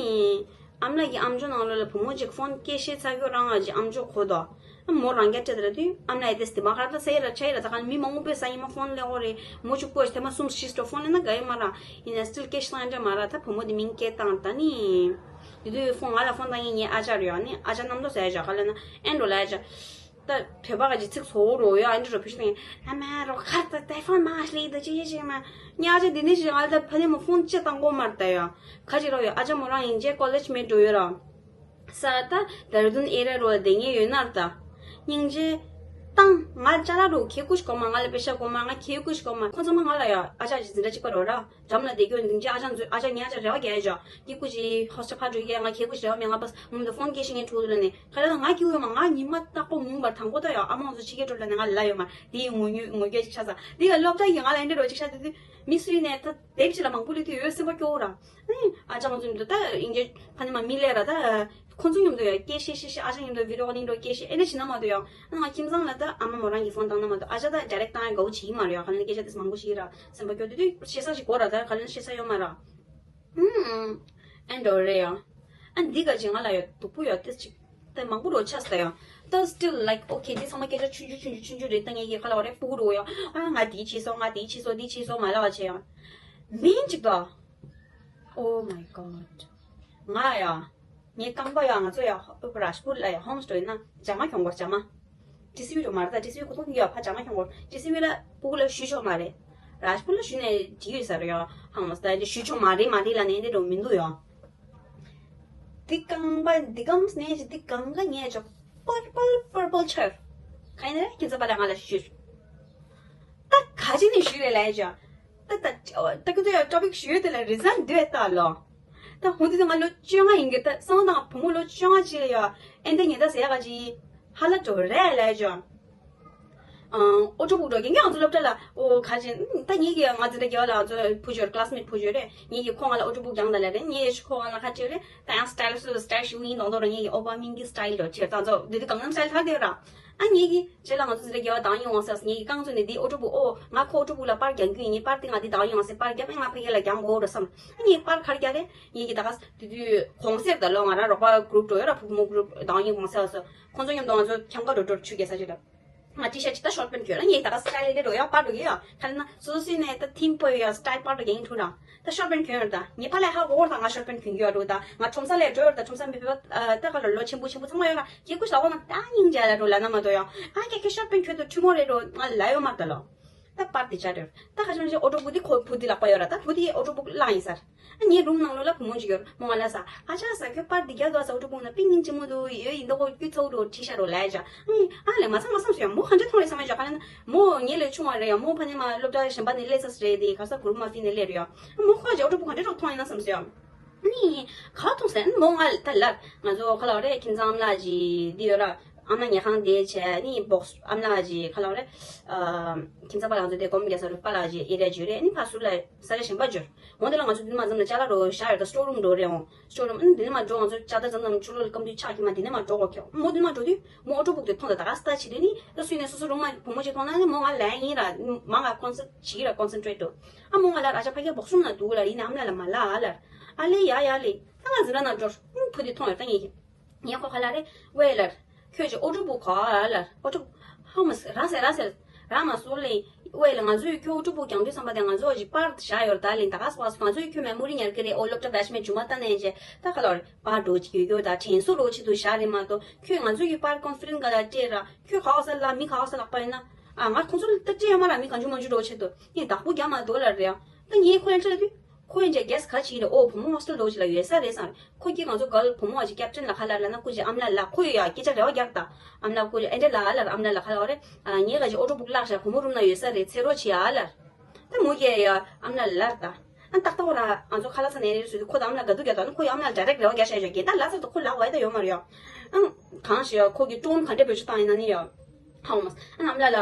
ཨ་མ་ལགས་ཀྱི་ཨམ་ཅོག་ནང་ལོགས་ལ་བུ་མོ་གཅིག་ཕོན་སྐད་བཤད་ཚར་ཁྱོད་རང་ང་གཅིག་ཨམ་ཅོག་གོ་དོ། ཨ་མོ་རང་རྒྱ་སྤྲད་དེ་ལ་དུས་ཨ་མ་ལགས་དེ་སྟེ་མ་ཁར་ད་ས་ཡི་ར་ཆ་ཡི་ར་ད་ག་མི་མང་པོ་པས་ས་ཡི་མ་ཕོན་ལེན་འོ་རེད། མོ་གཅིག་པོ་ཐེ་མ་གསུམ་བཞི་སྟོ་ཕོན་ལེན་ན་དགའ་ཡི་མ་ར། ཡིན་ན་སི་ཊིལ་སྐད་བཤད་སྟངས་འདྲ་མ་ར། ད་བུ་མོ་དེ་མིང་སྐད་བཏང་ད་ནི། དེ་དུས་ཕོན་ང་ལ་ཕོན་བཏང་ཡིན་ངའི་ཨ་ཅག་རེད་ཡ། ནི་ཨ་ཅག་རྣམ་རྟོག་ཟེར་ཡ་ཅག་ག་ལ་ན་ཨེན་འགྲོ་ལ་ཡ་ཅག་ད་བོད་པ་ག་ཅིག་ཚིག་བཟོ་འོ་རོ་ཡ་ཨེན་འགྲོ་བོད་ཤོད་ད་ངས་ཨ་མ་རོ་ཁར་ད་ཏེ་ཕོན་མ་ཤི་ལི་ད་ཅི་ཡེ་ཅི་མ། ངའི་ཨ་ཅག་འདི་ནས་ཅི་ང་ལ་ད་ཕ་ནས་མོ་ཕོན་ཅི་བཏང་གོ་མ་ར་ད་ཡ། ཁ་ཅིག་རོ་ཡ་ཨ་ཅག་མོ་རང་ཡིན་ཅེ་ཀོ་ལེཇ་མེད་འགྲོ་ཡོད་ར། ས་ད་དེ་ར་དུན་ཨེ་ར་རོ་ལ་བསྡད་མཁན་ཡོད་ན་ར་ད། སྙིང་རྗེ། བཏང་ང་ཅ་ལག་རུ་ཁེ་ཀུ་ཞིག་གོ་མ་ང་ལ་པེ་ཤ་གོ་མ་ང་ཁེ་ཀུ་ཞིག་གོ་མ་ཁོ་ཚང་མ་ང་ལ་ཡ་ཨ་ཅག་ཅིག་འཛིན་གྲྭ་གཅིག་པ་རོ་ར། འགྲམ་ལ་བསྡད་རྒྱུ་འདི་འཇག་ཨ་ཅག་འཛུལ་ཨ་ཅག་ངའི་ཨ་ཅག་རེ་བ་རྒྱག་ཡ་ཅག་ཀི་ཀུ་ཅིག་ཧོ་སི་ཊེལ་ཕར་འགྲོ་ཡ་ང་ཁེ་ཀུ་ཞིག་རེ་བ་མེད་ང་པས་ངུ་འདི་ཕོན་སྐད་ཤིག་ངས་ཕྲུ་གུ་ལ་ནས་ག་ལ་ང་ཀི་ཀུ་ཡོད་མ་ང་ཉི་མ་རྟག་པོ་ངུ་བར་དང་པོ་ད་ཡ་ཨ་མ་ང་ཚོ་ཕྱི་རྒྱལ་འགྲོ་ལ་ནས་ང་ལ་ཡོད་མ་དེ་ཡི་ངུ་ངུ་ངུ་སྐད་ཅིག་ཆགས་ས་འདི་ཡ་སློབ་གྲྭ་ཡི་ང་ལ་ཨེ་འདྲ་རོ་ཅིག་ཤ་དེ་དུས་མི་སུ་ཡིན་ནས་ད་དེབ་ཅིག་ལ་མང་པོ་ལི་དུས་ཡོད་སེམས་པ་སྐྱོ་བོ་ར། ཨ་ཅག་ང་ཚོ་མི་འདུག་ད་ཨིན་ཇི་ཕ་ནི་མ་མི་ལས་ར་ད། ཁོ་ཚོ་མཉམ་དུ་ཡང་སྐད་བཤད་བཤད་བཤད་ཨ་ཅག་མཉམ་དུ་བི་ཌི་ཡོ་ཀོ་ལིང་འགྲོ་སྐད་བཤད་ཨེ་འདྲ་བྱེད་ན་མ་གཏོགས་ཡང་ཨ་ང་ཁྱིམ་ཚང་ལ་ད་ཨ་མ་མོ་རང་གི་ཕོན་བཏང་ན་མ་གཏོགས་ཨ་ཅག་ད་ཌའི་རེག་བཏང་ཡ་དགའ་བོ་བྱེད་ཀྱི་མ་རེད་ཡ། ག་ལ་ནི་སྐད་ཆ་དེ་མང་པོ་ཞིག་ར་སེམས་པ་སྐྱོ་དུས་དུས་བཤད་ས་ཞིག་གོ་ར་ད་ག་ལ་ནི་བཤད་ས་ཡོད་མ་ར། ཨུམ། ཨེ་འགྲོ་རེད་ཡ། ཨ་འདི་ག་ཅིག་ང་ལ་ཡ་སྡུག་པོ་ཡ་ཏིས་ཅིག་ད་མང་པོ་རོ་ཆགས་ས་ཡ། ད་still like okay འདི་ཚང་མ་སྐད་ཆ་ཆུང་ཆུང་ཆུང་ཆུང་ཆུང་ཆུང་རེད་ད་ངས་ཀྱི་ག་ལ་བ་རེད་སྤུ་གུ་རོ་ཡ། ཨ་ང་འདི་བྱས་སོང་ང་འདི་བྱས་སོང་འདི་བྱས་སོང་མ་ལ་བ་བྱས་ཡ། མིན་ཅིག་ད། Oh my god ང་ཡ། ངའི་རྐང་པ་ཡ་ང་ཚོ་ཡ་ཨོ་རཱཇ་པུར་ལ་ཡ་ཧོམ་སི་ཊེལ་ཡིན་ན་ཇ་མ་ཁྱོང་གོ་ཇ་མ། ཊི་སི་ཝི་རུ་མ་རེད་ད་ཊི་སི་ཝི་ཁོ་ཐོག་གི་ཡ་ཕ་ཇ་མ་ཁྱོང་གོ་ཊི་སི་ཝི་ལ་སྤུ་གུ་ལ་ཞུ་ཆོག་མ་རེད། རཱཇ་པུར་ལ་ཞུ་ནས་བྲིས་ཡོད་ས་རེད་ཡ་ཧང་མ་ས་ད་ཞུ་ཆོག་མ་རེད་མ་རེད་ལ་ནས་འདི་འགྲོ་མི་འདུག་ཡ། འདི་རྐང་པ་འདི་གམ་ནས་ཅི་འདི་གང་ག་ཉལ་ཆོག purple purple chair ག་ཡིན་ན་ཁྱེད་ཚོ་པ་ལ་ང་ལ་ཞུ། ད་ག་ཅི་ནས་ཞུ་རེད་ལ་ཡ་ཅག་ད་ད་ད་ཁྱོད་ཚོ་ཡ་ཊོ་པིག་ཞུ་ཡོད་དེ་ལ་རི་ཛལ་འདི་བས་ལྟ་ལོ། ད་ཧུ་དུ་ང་ལོ་བཅོ་ལྔ་ཡིན་གི་ད་སང་དང་བུ་མོ་ལོ་བཅོ་ལྔ་ཅིག་ལ་ཡ་ཨེ་འདི་ཉེ་ད་ཟེར་ཡ་ག་ཅི་ཧ་ལ་འགྲོ་རེད་ལ་ཡ་ཅག་ཨོ་ཊོ་བུག་འགྲོ་གི་ངས་ང་ཚོ་སློབ་གྲྭ་ལ་ཨོ་ག་ཅི་ད་ངེད་ཀྱི་ང་འཛིན་གྲྭ་རྒྱལ་བ་ལ་ང་ཚོ་བུ་ཅོར་ཀ་ལ་སི་མེ་ཊི་བུ་ཅོར་རེད། ངེད་ཀྱི་ཁོ་ང་ལ་ཨོ་ཊོ་བུག་རྒྱང་ད་ལ་རེད། ངེད་ཀྱི་ཁོ་ང་ལ་ཁ་ཅིག་རེད། ད་ཡང་སི་ཊལ་སུ་སི་ཊལ་ཞུ་ཡིན་དང་དོ་ར་ངེད་ཀྱི་ཨོ་པ་མིང་གི་སི་ཊལ་ལ་ཆེར་ད་ཚོ་དེ་དུས་གང་ཡང་སི་ཊལ་ཐར་དེ་ར། ཨ་ངེད་ཀྱི་རྗེས་ལ་ང་ཚོ་འཛིན་གྲྭ་རྒྱལ་བ་དང་ཡོང་བ་ཟེར་ངེད་ཀྱི་རྐང་ཚོ་ནས་འདི་ཨོ་ཊོ་བུག་ཨོ་ང་ཁོ་ཨོ་ཊོ་བུག་ལ་པར་རྒྱག་རྒྱུ་ཡིན། ངས་པར་དེ་ང་འདི་དང་ཡོང་ཟེར་པར་རྒྱབ་ཨ་ང་ཕ་གི་ལ་རྒྱག་དགོས་ར་བསམ། ཨ་ངས་པར་གར་རྒྱག་རེད། ངེད་ཀྱི་ད་ག་དེ་དུས་གོང་གསལ་ད་ལོ་ང་རང་རོགས་པ་གུ་རུབ་འགྲོ་ཡོད་ར་བུ་མོ་གུ་རུབ་དང་ཡོང་གོང་གསལ་བ་སོ་ཁོང་ཚོ་མཉམ་དུ་ང་ཚོ་འཁྱམ་ག་འགྲོ་འགྲོ་ཆུ་རྒྱལ་ས་ཅིག་ལ། ང་ཊི་ཤར་ཊི་ད་ཤོར་ཊི་པེན་ཊི་གྱོན་ལ་ངས་ད་ག་སི་ཊལ་ལེ་རོ་ཡ་པར་འགྲོ་གི་ཡ། ཁ་ལ་ན་སོ་སོ་སུ་ནས་ད་ཐིམ་པོ་ཡ་སི་ཊལ་པར་འགྲོ་གི་ཡིན་ཐུག་ར། ད་ཤོར་ཊི་པེན་ཊི་གྱོན་ཡོད་ད། ངས་ཕ་ལ་ཧ་གོ་བོར་ད་ང་ཤོར་ཊི་པེན་ཊི་གྱོན་གྱི་ཡོད་རུ་ད། ང་ཁྲོམ་ས་ལས་འགྲོ་ཡོད་ད། ཁྲོམ་ས་མི་བོད་པ་ད་ག་ལ་ལོ་ཆེན་པོ་ཆེན་པོ་ཚང་མ་ཡོད་ར། ཁྱེད་ཀུ་ཤ་ལ་གོ་ན་ད་སྙིང་རྗེ་ལ་རུ་ལ་ན་མ་དོ་ཡ། ཨ་ཁྱེད་ཁྱེད་ཤོར་ཊི་པེན་ཊི་གྱོན་དུ་ཁྲི་མོ་རེ་རུ་ང་ལ་ཡོད་མ་ད་ལོ། ད་པར་དེ་ཅག་རེད། ད་ཁ་ཤམ་ཞིག་ཨོ་ཊོ་བུ་དེ་ཁོ་བུ་དེ་ལག་པ་ཡོད་ར། ད་བུ་དེ་ཨོ་ཊོ་བུ་བླངས་ཡིན་ས་ར། ཨ་ངའི་རུམ་ནང་ལོགས་ལ་བུ་མོ་ཅིག་ཡོད། མོ་ང་ལ་ས་ཨ་ཅག་ས་ཁྱོད་པར་འདི་རྒྱག་དོ་ས་ཨོ་ཊོ་བུ་ན་པིང་ཡིན་ཅི་མོ་དུ་ཡོད་ཡིན་ད་ཁོ་ཁྱོད་ཚོ་འགྲོ་ཁྲིད་ཤ་རོ་ལ་ཡ་ཅག་ཨ་ལས་མ་ཚང་མ་བསམ་སོང་ཡ། མོ་ག་འདྲ་མཐོང་རེད་བསམ་ཡ་ཅག་ག་ལ་ན་མོ་ངའི་ལས་ཆུང་བ་རེད་ཡ། མོ་ཕ་ནས་མ་སློབ་གྲྭ་གཞན་པ་ནས་སླེབས་ས་རེད་དེ་ག་ས་གུ་རུ་མ་ཕི་ནས་སླེབས་རེད་ཡ། ཨ་མོ་ཁོ་ཅག་ཨོ་ཊོ་བུ་ག་འདྲ་རོགས་མཐོང་ཡིན་ན་བསམ་སོང་ཡ། ཨ་ནི་ག་བ་མཐོང་ཟེར་ཨ་ནི་མོ་ང་ད་ལར་ང་ཚོ་ཁ་ལ་རེད་ཁྱིམ་ཚང་ཨམ་ལགས་ཀྱི་འདི་ཡོད་ར། ཨ་མ་ཉལ་ཁང་དེ་བྱས་ནི་སྦོག་སི་ཨམ་ལགས་ཀྱི་ཁ་ལ་རེད། ཁྱིམ་ཚང་པ་ལགས་ཚོ་དེ་སྒོམ་རྒྱག་ས་རུ་པ་ལགས་ཀྱི་ཨེ་རིའ་ཅིག་ཡོད་རེད། ཨ་ནི་ཕ་ཟུར་ལ་ས་ཆ་གཞན་པ་འབྱོར། འོ་དེ་ལ་ང་ཚོ་འདི་ནས་མ་འཛོམས་ལ་ཅ་ལག་རོ་བཞག་ཡོད་ད། སི་ཊོར་རུམ་འགྲོ་རེད་འོང་། སི་ཊོར་རུམ་ཨ་ནི་འདི་ནས་མ་འགྲོ། ང་ཚོ་ཅ་ད་འཛོམས་འཛོམས་ཆུ་ལོག་ལ་སྐམ་དུས་ཆག་གི་མ་འདི་ནས་མ་འགྲོ་གོ་ཁྱོད། མོ་འདི་ནས་མ་འགྲོ་དུས་མོ་ཨོ་ཊོ་བུག་དེ་མཐོང་ད་ད་ག་སི་ད་ཆི་དེ་ནི་ད་སུས་ནས་སོ་སོ་རུམ་མ་བུ་མོ་ཅིག་མཐོང་ན་ནི་མོ་ང་ལན་ཡིན་ར། མ་ང་ཀོན་སེན་ཊི་བྱེད་ཀྱི་ར། ཀོན་སེན་ཊི་རེཊ་འགྲོ། ཨ་མོ་ང་ལ་ར་ཅག་ཕ་གི་སྦོག་སུམ་ན་འདུག་ལ་ཡིན་ནས་ཨམ་ལ་ལ་མ་ལ་ཨ་ལ། ཨ་ལེ་ཡ་ཡ་ལེ་ད་ང་འཛིན་ར་ན་འགྲོ། ཨུ་བུ་དེ་མཐོང་ཡོད་ད་ངས། ངས་ཁོ་ཁ་ལ་རེ་ཝེ་ལར། ཁྱོད་ཀྱི་ཨོ་ཀྲུག་པོ་ག་ལར་ཨོ་ཀྲུག་ཧ་མ་སི་ར་སེ་ར་སེ་ར་མ་སོ་ལེ། ཝེ་ལ་ང་ཚོས་ཁྱོད་ཨོ་ཀྲུག་པོ་གྱང་དུས་བསམ་པ་དེ་ང་ཚོ་ཅིག་པར་བཞག་ཡོད་ད་ལེ། ད་ག་སོ་ང་ཚོས་ཁྱོད་མེ་མོ་རི་ཉར་གི་རེད། ཨོ་སློབ་གྲྭ་བེ་ཆི་མེ་ཇུ་མ་ལྟ་ནས་ཅེ་ད་ག་ལར་པར་འགྲོ་ཅིག་ཡོད་ཡོད་ད་དྲན་གསོ་རོ་ཆེད་དུ་བཞག་རེད་མ་གཏོགས་ཁྱོད་ང་ཚོ་ཡི་པར་ཀོན་ཧྥི་རེན་ག་ལ་སྤྲད་ར། ཁྱོད་ག་བ་ས་ལ་མི་ག་བ་ས་ལག་པ་ཡིན་ན་ཨ་ང་ཁོང་ཚོ་ལ་ལྟ་སྤྲད་ཡོད་མ་ར། མི་གང་བྱུང་མང་བྱུང་རོ་ཆེད་དུ་ངས་བདག་པོ་རྒྱག་མ་འདུག་ལ་རེད་ཨ། ད་ངས་ཁོ་ཡང་ཁྲིད་ལ་དུས། ཁོ་ཡང་ཅག་གེ་སི་ག་ཅིག་རེད། ཨོ་བུ་མོ་ཧོ་སི་ཊེལ་འགྲོ་ཅིག་ལ་ཡོད་ས་རེད་བསམ། ཁོ་གིས་ང་ཚོ་གལ་བུ་མོ་བ་ཅིག་ཀེབ་ཊན་ལ་ཁ་ལར་ལ་ན་སྐུ་ཅིག་ཨམ་ལ་ལ་ཁོ་ཡོད་ཡ་སྐད་ཆ་རེ་བ་རྒྱག་ད། ཨམ་ལ་སྐུ་ཅིག་ཨེ་འདྲ་ལ་ཨ་ལར་ཨམ་ལ་ལ་ཁ་ལ་བ་རེད། ཨ་ངའི་ག་ཅིག་ཨོ་ཊོ་བུག་བརླག་ཤག་བུ་མོ་རུམ་ན་ཡོད་ས་རེད་འཚོལ་རོགས་བྱེད་ཨ་ལར། ད་མོ་གིས་ཡ་ཨམ་ལ་ལ་ལར་ད། ཨ་ཏག་ཏག་ར་ང་ཚོ་ཁ་ལག་ས་ནས་རེད་སུ་ཁོ་དང་ཨམ་ལ་དགའ་སྡུག་རྒྱག་ད་ན་ཁོ་ཡ་ཨམ་ལ་ཌའི་རེག་རེ་བ་རྒྱག་ཤག་ཡོད་རྒན་ད་ལ་ས་ད་ཁོ་ལག་བ་ཡ་ད་ཡོད་མ་རེད་ཡ། ཨ་གང་ཞིག་ཡ་ཁོ་གི་ཊོན་ག་འདྲ་བེད་སྤྱོད་བཏང་ཡིན་ན་ནི་ཡ། ཧ་མ་ཨ་ཨམ་ལ་ལ་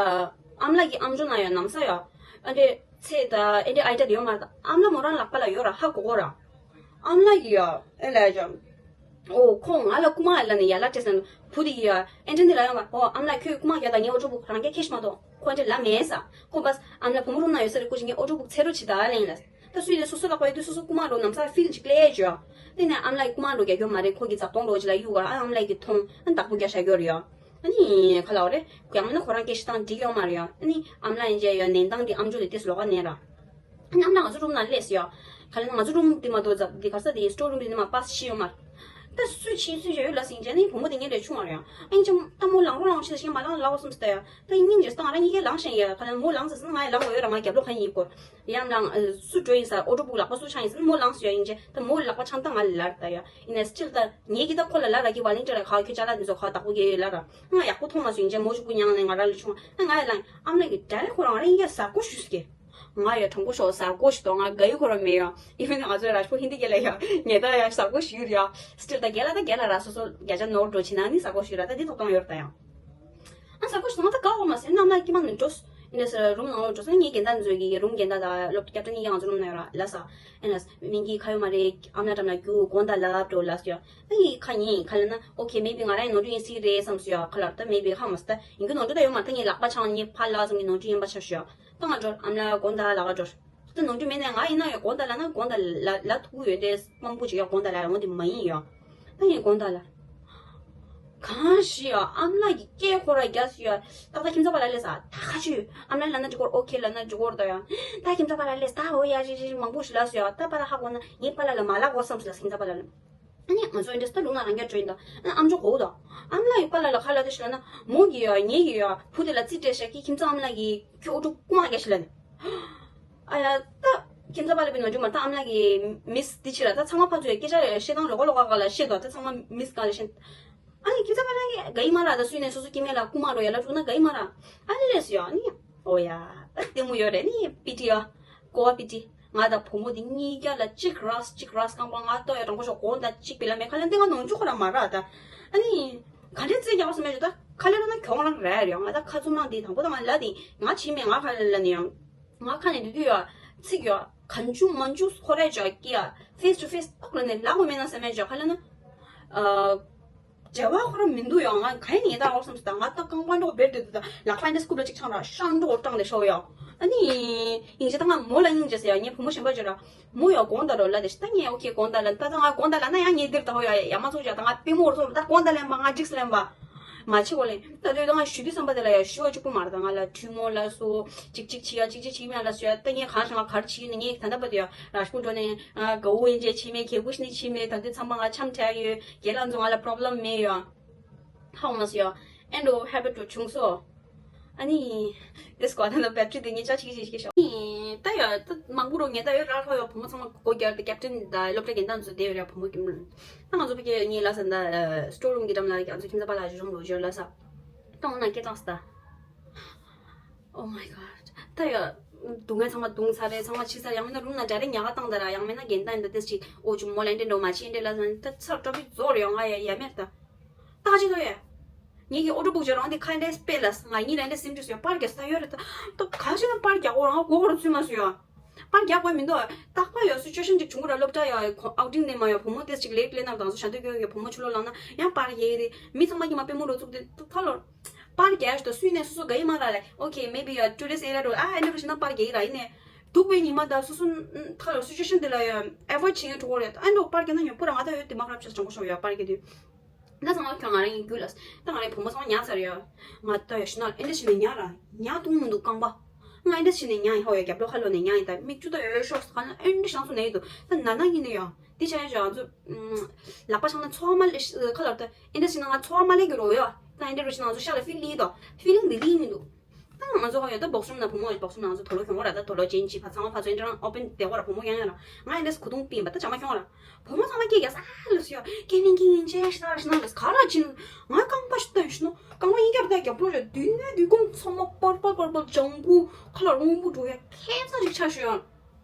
ཨམ་ལ་གི་ཨམ་ཅོག་ན་ཡ་ནམ་ས་ཡ། ཨ་འདྲེ། ཚེ་ད་ཨེ་འདྲེ་ཨའི་ཌི་ཡ་དེ་ཡོད་མ་རེད། ཨམ་ལ་མོ་རང་ལག་པ་ལ་ཡོད་ར་ཧ་གོ་གོ་ར། ཨམ་ལ་གི་ཡ་ཨེ་ལ་ཡ་ཅང་། ཨོ་ཁོ་ང་ལ་རྐུ་མ་ལ་ནི་ཡ་ལ་སྤྲད་ཟེར་ན་བུ་དེ་གི་ཡ་ཨེ་འདྲེ་འདི་ལ་ཡོང་བ། ཨོ་ཨམ་ལ་ཁྱོད་རྐུ་མ་རྒྱག་ད་ངའི་ཨོ་ཊོ་བུག་རང་རྒྱ་ཁེ་ཤི་མ་གཏོང་། ཁོ་འདྲེ་ལ་མེད་ས། ཁོ་བས་ཨམ་ལ་བུ་མོ་རུམ་ན་ཡོད་ས་རེད་སྐུ་ཞིག་ངའི་ཨོ་ཊོ་བུག་ཚེ་རོ་ཆི་ད་ལེན་ལ། ད་སུས་ནས་སོ་སོ་ལག་པ་ཡོད་དུས་སོ་སོ་རྐུ་མ་རོ་ནམ་ས་ཕིལ་ཅིག་ལས་ཅོ། དེ་ནས་ཨམ་ལ་གི་རྐུ་མ་རོ་རྒྱག་རྒྱུ་མ་རེད། ཁོ་གི་རྩ་སྟོང་རོ་ཅི་ལ་གཡུག་ག་ཨ་ཨམ་ལ་གི་མཐོང་ཨ་བདག་པོ་རྒྱག་བཞག་རྒྱུ་རེད་ཡ། ཨ་ནི་ཁོ་ཡང་མིན་ན་ཁོ་རང་སྐད་ཆ་བཏང་འགྲིག་ཡོད་མ་རེད་ཡ། ཨ་ནི་ཨམ་ལ་ཡིན་ཅེ་ཡ་ནན་ཏང་དེ་ཨམ་ཅོག་དེ་ཏེས་ལོག་ག་ནས་ར། ཨ་ནི་ཨམ་ལ་ང་ཚོ་རུམ་ན་སླེབས་ཡ། ག་ལ་ན་ང་ཚོ་རུམ་དེ་མ་གཏོགས་ཛབ་དེ་ག་ས་དེ་སི་ཊོར་རུམ་དེ་ནི་མ་པ་སི་ཤི་ཡོད་མ་རེད། ད་སུས་ཕྱིན་སུས་བྱ་ཡོད་ལ་སིང་ཅེ་ནི་བུ་མོ་དེ་ཉིན་རེ་ཆུང་བ་རེད་ཡ། ཨ་ནི་ཅང་ད་མོ་ལང་རོ་ལང་ཤེས་ཤེས་མ་ལང་ལ་བ་སུམ་སྟེ་ཡ། ད་ཡིན་ཉིན་རེ་སྟངས་ར་ཉིན་ཁའི་ལང་ཤེས་ཡ། ག་ལ་ན་མོ་ལང་ཟེར་སི་ན་ང་ཡ་ལང་བ་ཡོད་ར་ང་རྒྱབ་ལོག་ཁ་ཡིན་ཡིན་སྐོར། ཡང་ལང་། སུ་འགྲོ་ཡིན་ས་ཨོ་ཊོ་བུག་ལག་པ་སུ་ཆང་ཡིན་ས་མོ་ལངས་སུ་ཡ་ཡིན་ཅེ་ད་མོ་ལག་པ་ཆང་ད་ང་ལ་ལར་ད་ཡ། ཡིན་ནས་སི་ཊིལ་ད་ངེད་ཀྱི་ད་ཁོ་ལ་ལར་ར་གི་ཝ་ལིན་ཊི་ཡར་ག་ཁྱོད་ཅ་ལག་འདི་ཚོ་ག་བདག་པོ་གེ་ཡོད་ལར་ར། ང་ཡག་པོ་མཐོང་མ་སུ་ཡིན་ཅེ་མོ་ཅུ་ཀུ་ཉང་ནས་ང་ར་ལ་ཆུང་ང་ང་ཡ་ལང་ཨམ་ལ་གི་ཌའི་རེག་ཁོ་རང་ར་ཡིན་ཀྱ་ཟ་གོ་ཞུས་ཀྱེ། ང་ཡ་དྲང་པོ་ཤོག་ཟ་གོ་ཞུ་དོ་ང་ག་ཡི་ཁོ་ར་མེད་ཡ། ཨི་ཝན་ང་ཚོ་ར་ཤོ་ཧིན་དི་གེ་ལ་ཡ་ངེད་ད་ཡ་ཟ་གོ་ཞུ་ཡུར་ཡ། སི་ཊིལ་ད་གེ་ལ་ད་གེ་ལ་ར་སོ་སོ་བརྒྱ་ཆ་ནོར་འགྲོ་ཕྱིན་ན་ནི་ཟ་གོ་ཞུ་ར་ད་འདི་ཐོག་ཐོང་ཡོད་ད་ཡ། ཨ་ས་ཁོ་ཞིག་ང་ད་དགའ་བ་མ་ཟད་ནམ་ལ་ཀྱི་མ་ནི་འགྲོ། ཨིན་ནས་རུམ་ནང་ལ་འགྲོ་ས་ངའི་རྒན་ད་འཛོལ་གི་རུམ་རྒན་ད་ད་སློབ་ཀྱི་སྐྱབས་བཅོལ་གཉིས་ཀྱི་ང་ཚོ་རུམ་ན་ཡོད་ར་ལ་ས། ཨིན་ནས་མིང་གི་ཁ་ཡོད་མ་རེད་ཨམ་ན་འགྲམ་ན་རྒྱུ་དགོང་ད་ལབ་འགྲོ་ལ་སོ་ཡ། ད་ངའི་ཁ་ཉིན་ཁ་ལ་ན་ཨོ་ཁེ་མེ་བི་ང་རང་ཡི་ནོར་འཁྲུལ་ཡིན་སྲིད་རེད་བསམ་སོ་ཡ། ཁ་ལར་ད་མེ་བི་ཧ་མ་སི་ད་ཡིན་གི་ནོར་འཁྲུལ་ད་ཡོད་མ་ད་ངའི་ལག་པ་ཆང་ངའི་ཕ་ལ་སོང་གི་ནོར་འཁྲུལ་ཡིན་པ་ཆ་ཤོ་ཡ། ད་ང་འགྲོ་ཨམ་ན་དགོང་ད་ལ་ག་འགྲོ། ད་ནོར་འཁྲུལ་མེད་ནས་ང་ཡིན་ན་ཡང་དགོང་ད་ལ་ན་དགོང་ད་ལ་ལ་ཐུག་ཡོད་དེ་སྤང་པོ་ཅིག་ཡ་དགོང་ད་ལ་ཡང་འོ་དེ་མ་ཡིན་ཡ། ད་ཡིན་དགོང་ད་ལ། གང་ཞིག་ཡ་ཨམ་ལགས་ཀྱི་སྐད་ཁོ་ར་རྒྱ་སུ་ཡ་ཏག་ཏག་ཁྱིམ་ཚང་པ་ལ་ལས་ས་ད་ཁ་ཆུ་ཨམ་ལགས་ལ་ན་འགྲིག་གོར་ཨོ་ཁེ་ལ་ན་འགྲིག་གོར་ད་ཡ། ད་ཁྱིམ་ཚང་པ་ལ་ལས་ས་ད་འོ་ཡ་ཞིག་ཞིག་མང་པོ་ཞིག་ལ་སུ་ཡ་ད་པ་ལ་ཧ་གོ་ན་ངའི་པ་ལ་ལ་མ་ལ་གོ་བསམ་སུ་ལ་ཁྱིམ་ཚང་པ་ལ་ལ། ཨ་ནི་ང་ཚོ་ཨིན་ཌི་སི་ད་ལུང་ན་རང་རྒྱ་འགྲོ་ཡིན་ད། ཨ་ནི་ཨམ་ཅོག་གོ་ད། ཨམ་ལགས་ཡི་པ་ལ་ལ་ཁ་ལ་ད་ཞིག་ལ་ན་མོ་གི་ཡ་ངེ་གི་ཡ་བུ་དེ་ལ་རྩིས་སྤྲད་ཤག་གི་ཁྱིམ་ཚང་ཨམ་ལགས་ཀྱི་ཁྱོད་ཨོ་ཀྲུག་ཀུ་མ་རྒྱ་ཞིག་ལ་ནི། ཨ་ཡ་ད་ཁྱིམ་ཚང་པ་ལ་བི་ནོ་འཇུ་མ་ད་ཨམ་ལགས་ཀྱི་མིས་དེ་ཕྱི་ལ་ད་ཚང་མ་ཕ་ཚོ་ཡ་སྐད་ཆ་ཡ་བཤད་སྟངས་ལོག་ག་ལོག་ག་ལ་བཤད་དོ་ད་ཚང་མ་མིས་ག་ལ་བཤད། ཨ་ནི་ཁྱིམ་ཚང་པ་ལ་ག་ཡི་མ་ར་ད་སུས་ནས་སོ་སོ་སྐྱེ་དམན་ལ་ཀུ་མ་རོ་ཡ་ལ་ཀྲུག་ན་ག་ཡི་མ་ར། ཨ་ནི་ལས་སུ་ཡ་ཨ་ནི་ཨོ་ཡ་ད་ལྟད་མོ་ཡོད་རེད་ནི་པི་ཏི་ཡ་ཀོ་བ་པི་ཏི། ང་དང་བུ་མོ་དེ་གཉིས་ཀ་ལ་གཅིག་རགས་གཅིག་རགས་རྐང་པ་ང་ལྟོ་ཡ་དྲང་པོ་ཤོག་གོང་དང་གཅིག་པི་ལ་མེད་ཁ་ལ་འདི་ང་ནོར་འཇུག་ཁོ་ར་མ་རག་ད། ཨ་ནི། ག་འདྲས་རྩིས་རྒྱག་སོང་མེད་ད་ཁ་ལེ་རོ་ན་གྱོང་རང་རེད་ཡོང་ང་ད་ཁ་ཚུམ་ནང་དེ་དང་པོ་དང་ང་ལ་དེ་ང་བྱིས་མེད་ང་ཁ་ལེ་ལ་ནི་ཡང་། ང་ཁ་ནས་དུ་དུ་ཡ་ཚིག་ཡ་གང་བྱུང་མང་བྱུང་ཁོ་ར་ཅག་གི་ཡ་ཕེས་ཊུ་ཕེས་ཏོག་ལ་ནས་ལག་པ་མེད་ན་ས་མེད་ཅག་ཁ་ལེ་ན། འབྲེལ་བ་ཁོ་རང་མི་འདུག་ཡང་ང་ག་ཡིན་ངེས་ད་ཨོ་བསམ་སོང་ད་ང་ད་རྐང་པ་འགྲོ་བེར་དེ་དུ་ད་ལག་པ་འདི་སྐུབ་ལ་གཅིག་ཆང་ར་ཤང་འགྲོ་སྐྲངས་ཏེ་ཤོག་ཡ། ཨ་ནི། ཡིན་ཅེ་ད་ང་མོ་ལ་སྙིང་རྗེ་ཟེར་ཡ་ངའི་བུ་མོ་གཞན་པ་ཅིག་ར། མོ་ཡ་དགོང་དག་རོ་ལ་དེ་ཤི་ད་ངས་ཨོ་ཁེ་དགོང་དག་ལ་ད་ད་ང་དགོང་དག་ལ་ན་ཡང་ངས་འདིར་ད་ཧོ་ཡ་ཡ་མ་ཚོགས་ཅག་ད་ང་པི་མོ་རུ་སོང་ད་དགོང་དག་ལེན་པ་ང་འགྲིག་སི་ལེན་པ། མ་བྱེད་གོ་ལེ། ད་དུས་ད་ང་ཞུ་དུས་བསམ་པ་དེ་ལ་ཡ་ཞུ་བ་གཅིག་པུ་མ་རེད། ད་ང་ལ་ཐུན་མོང་ལ་སོ་གཅིག་གཅིག་བྱེད་ཡ་གཅིག་གཅིག་བྱེད་མེད་ལ་སོ་ཡ། ད་ངས་གང་ཤེས་ང་ག་རེ་བྱེད་ནས་ངས་ད་ལྟ་བར་དུ་ཡ་ར་ཤི་པུ་འགྲོ་ནས་དགའ་བོ་ཡན་ཆད་བྱེད་མེད། གད་མོ་ཤི་ནས་བྱེད་མེད། ད་དུས་ཚང་མ་ང་འཆམ་ཁྲལ་ཡོད། རྒན་ལགས་ཚོ་ང་ལ་པོ་རོབ་ལེམ་མེད་ཡ། ཧ་གོ་མ་སོང་ཡ། ཨེན་ཌི་ཧེ་བི་ཊི་བྱུང་སོང་། ཨ་ནི། དེ་སྐོར་ད་ལྟ་བེ་ཊི་རི་དེ་ངས་ཆ་ཆི་གི་ཆི་གི་ཤོག་ཨ་ནི། ད་ཡ་ད་མང་པོ་རོ་ངས་ད་ཡོད་ར་ཁོ་ཡོ་བུ་མོ་ཚང་མ་སྒོ་རྒྱབ་དེ་ཀེབ་ཊན་ད་སློབ་གྲྭ་རྒན་ད་ཚོ་བསྡད་ཡོད་ར་བུ་མོ་ཀེམ་ར། ད་ང་ཚོ་ཕ་གི་ངའི་ལ་ས་ད་སི་ཊོར་རུམ་གྱི་འགྲམ་ལ་ང་ཚོ་ཁྱིམ་ཚང་པ་ལ་གཞུང་རོ་ཞོར་ལ་ས། ད་འོ་ན་སྐད་བཏང་ས་ད། Oh my god. ད་ཡ། སྡུག་བསྔལ་ཚང་མ་བརྡུངས་ཚར་རེད། ཚང་མ་ཕྱི་ས་ཡང་མིན་ན་རུམ་ན་ཌའི་རེག་ཉལ་ཁ་བཏང་ད་ར། ཡང་མིན་ན་རྒན་ད་ཡིན་ད་ཏེས་ཅིག་ཨོ་ཅུ་མོ་ལ་འདྲེ་འགྲོ་མ་ཕྱི་འདྲེ་ལ་ཟན་ད་ཚར་ཏོ་པིག་རྫོགས་རེད་ཡོང་ང་ཡ་ཡ་མེད་ད། ད་ག་ཅི་ཐོ་ཡ། ངེད་ཀྱི་ཨོ་ཊོ་བུག་བྱས་རང་དེ་ཁ་འདྲེ་སྤེལ་ལ་ང་གཉིས་ལ་འདྲེ་སིམ་ཅུ་སོ་པར་རྒྱག་ས་ཡོད་རེད་ད། ད་ག་ཅི་ན་པར་རྒྱག་འོ་རང་གོ་གོ་རུ་ཚུད་མ་སོ་ཡ། པར་རྒྱག་དགོས་མི་འདུག་རྟག་པར་ཡོད་སུ་ཅོ་ཤན་ཅིག་བྱུང་གི་ར་སློབ་གྲྭ་ཡ་ཨའུ་ཊིང་ནས་མ་ཡོད་བུ་མོ་ཏེས་ཅིག་ལེགས་ལེ་ནག་དང་སུ་ཞང་དུས་སྐྱོ་ཡོད་བུ་མོ་ཆུ་ལོ་ལངས་ན་ཡང་པར་རྒྱག་གི་རེད། མི་ཚང་མ་གི་མ་དཔེ་མོ་རོ་བཙུགས་ཏེ་ཐ་ལོར། པར་རྒྱག་ཞུ་དང་སུས་ནས་སུ་སུ་ག་ཡི་མ་ར་ལས། Okay, maybe a tourist area རོ་ཨ་ཨེ་འདྲ་རོ་ཞིག་ན་པར་རྒྱག་གི་ར་ཡིན་ནས། སྡུག་པའི་ཉི་མ་དང་སོ་སོ་ཐ་ལོར་སུ་ཅོ་ཤན་དེ་ལ་ཡ་ཨེ་བོ་ཌི་བྱེད་མཁན་གྲོགས་པོ་རེད། ཨ་འདྲ་པར་རྒྱག་ན་ཉོ་པོ་ར་ང་ད་ཡོད་དེ་མ་ཁ་རབ་ཆ་ཅང་གོ་ཤོག་ཡ་པར་རྒྱག་དུས། ད་ཚང་མ་ཁྱོད་ང་རང་ཡིན་རྒྱུ་ལ། ད་ང་རའི་བུ་མོ་ཚང་མ་ཉར་ཚར་ཡོད། ང་ད་ཡོད་ཤི་ན་ཨེ་འདྲ་བྱས་ནས་ཉར་ར་ཉར་ཐུབ་མི་འདུག་རྐང་པ། ང་ཨེ་འདྲ་བྱས་ནས་ཉར་ཡིན་ཧོ་ཡ་རྒྱབ་ལོགས་ཁ་ལོགས་ནས་ཉར་ཡིན་ད་མིག་ཆུ་ད་ཡོད་ཤོག་ག་ན་ཨེ་འདྲ་བྱས་སོང་ནས་ཡིན་འདུག་ད་ན་ན་ཡིན་ནས་ཡོད། དེ་བྱས་ཡོད་ང་ཚོ། ལག་པ་འཆང་ན་ཚོར་བ་མ་ལེ་ཁ་ལོར་ད་ཨེ་འདྲ་བྱས་ན་ང་ཚོར་བ་མ་ལེ་གི་རོ་ཡོད། ད་ཨེ་འདྲ་རུ་བྱས་ན་ང་ཚོ་ཤ་ལ་ཕི་ལིང་དོ་ཕི་ལིང་འདི་ལིང་མི་འདུག་ད་ང་ཚོ་ཧོ་ཡོད་ད་བོག་སུམ་ན་བུ་མོ་བོག་སུམ་ན་ང་ཚོ་དོ་ལོ་ཁྱོང་བ་ར་ད་དོ་ལོ་ཅན་ཅི་ཕ་ཚང་མ་ཕ་ཚོ་ཨེ་འདྲ་རང་ཨོ་པན་དེ་གོ་ར་བུ་མོ་ཡང་ཡང་ར་ང་ཨེ་འདྲ་སུ་གུ་དུང་པིན་པ་ད་བྱ་མ་ཁྱོང་ར། བུ་མོ་ཚང་མ་སྐད་རྒྱག་ས་ཨ་ལོ་སི་ཡ་སྐད་ནི་སྐད་ཡིན་ཅེ་ཤ་ཤ་ན་ལ་ག་ར་ཅིན་ང་རྐང་པ་ཤི་ཏན་ཤི་ནོ་རྐང་པ་ཡིན་རྒྱབ་ད་རྒྱབ་ལོ་ར་དུས་ནས་དུས་གུང་ཚང་མ་པར་པར་པར་པར་ལྗང་བུ་ཁ་ལ་རོང་བུ་འགྲོ་ཡ་ཁྱད་མཚར་ཅིག་ཆགས་ཤི་ཡ།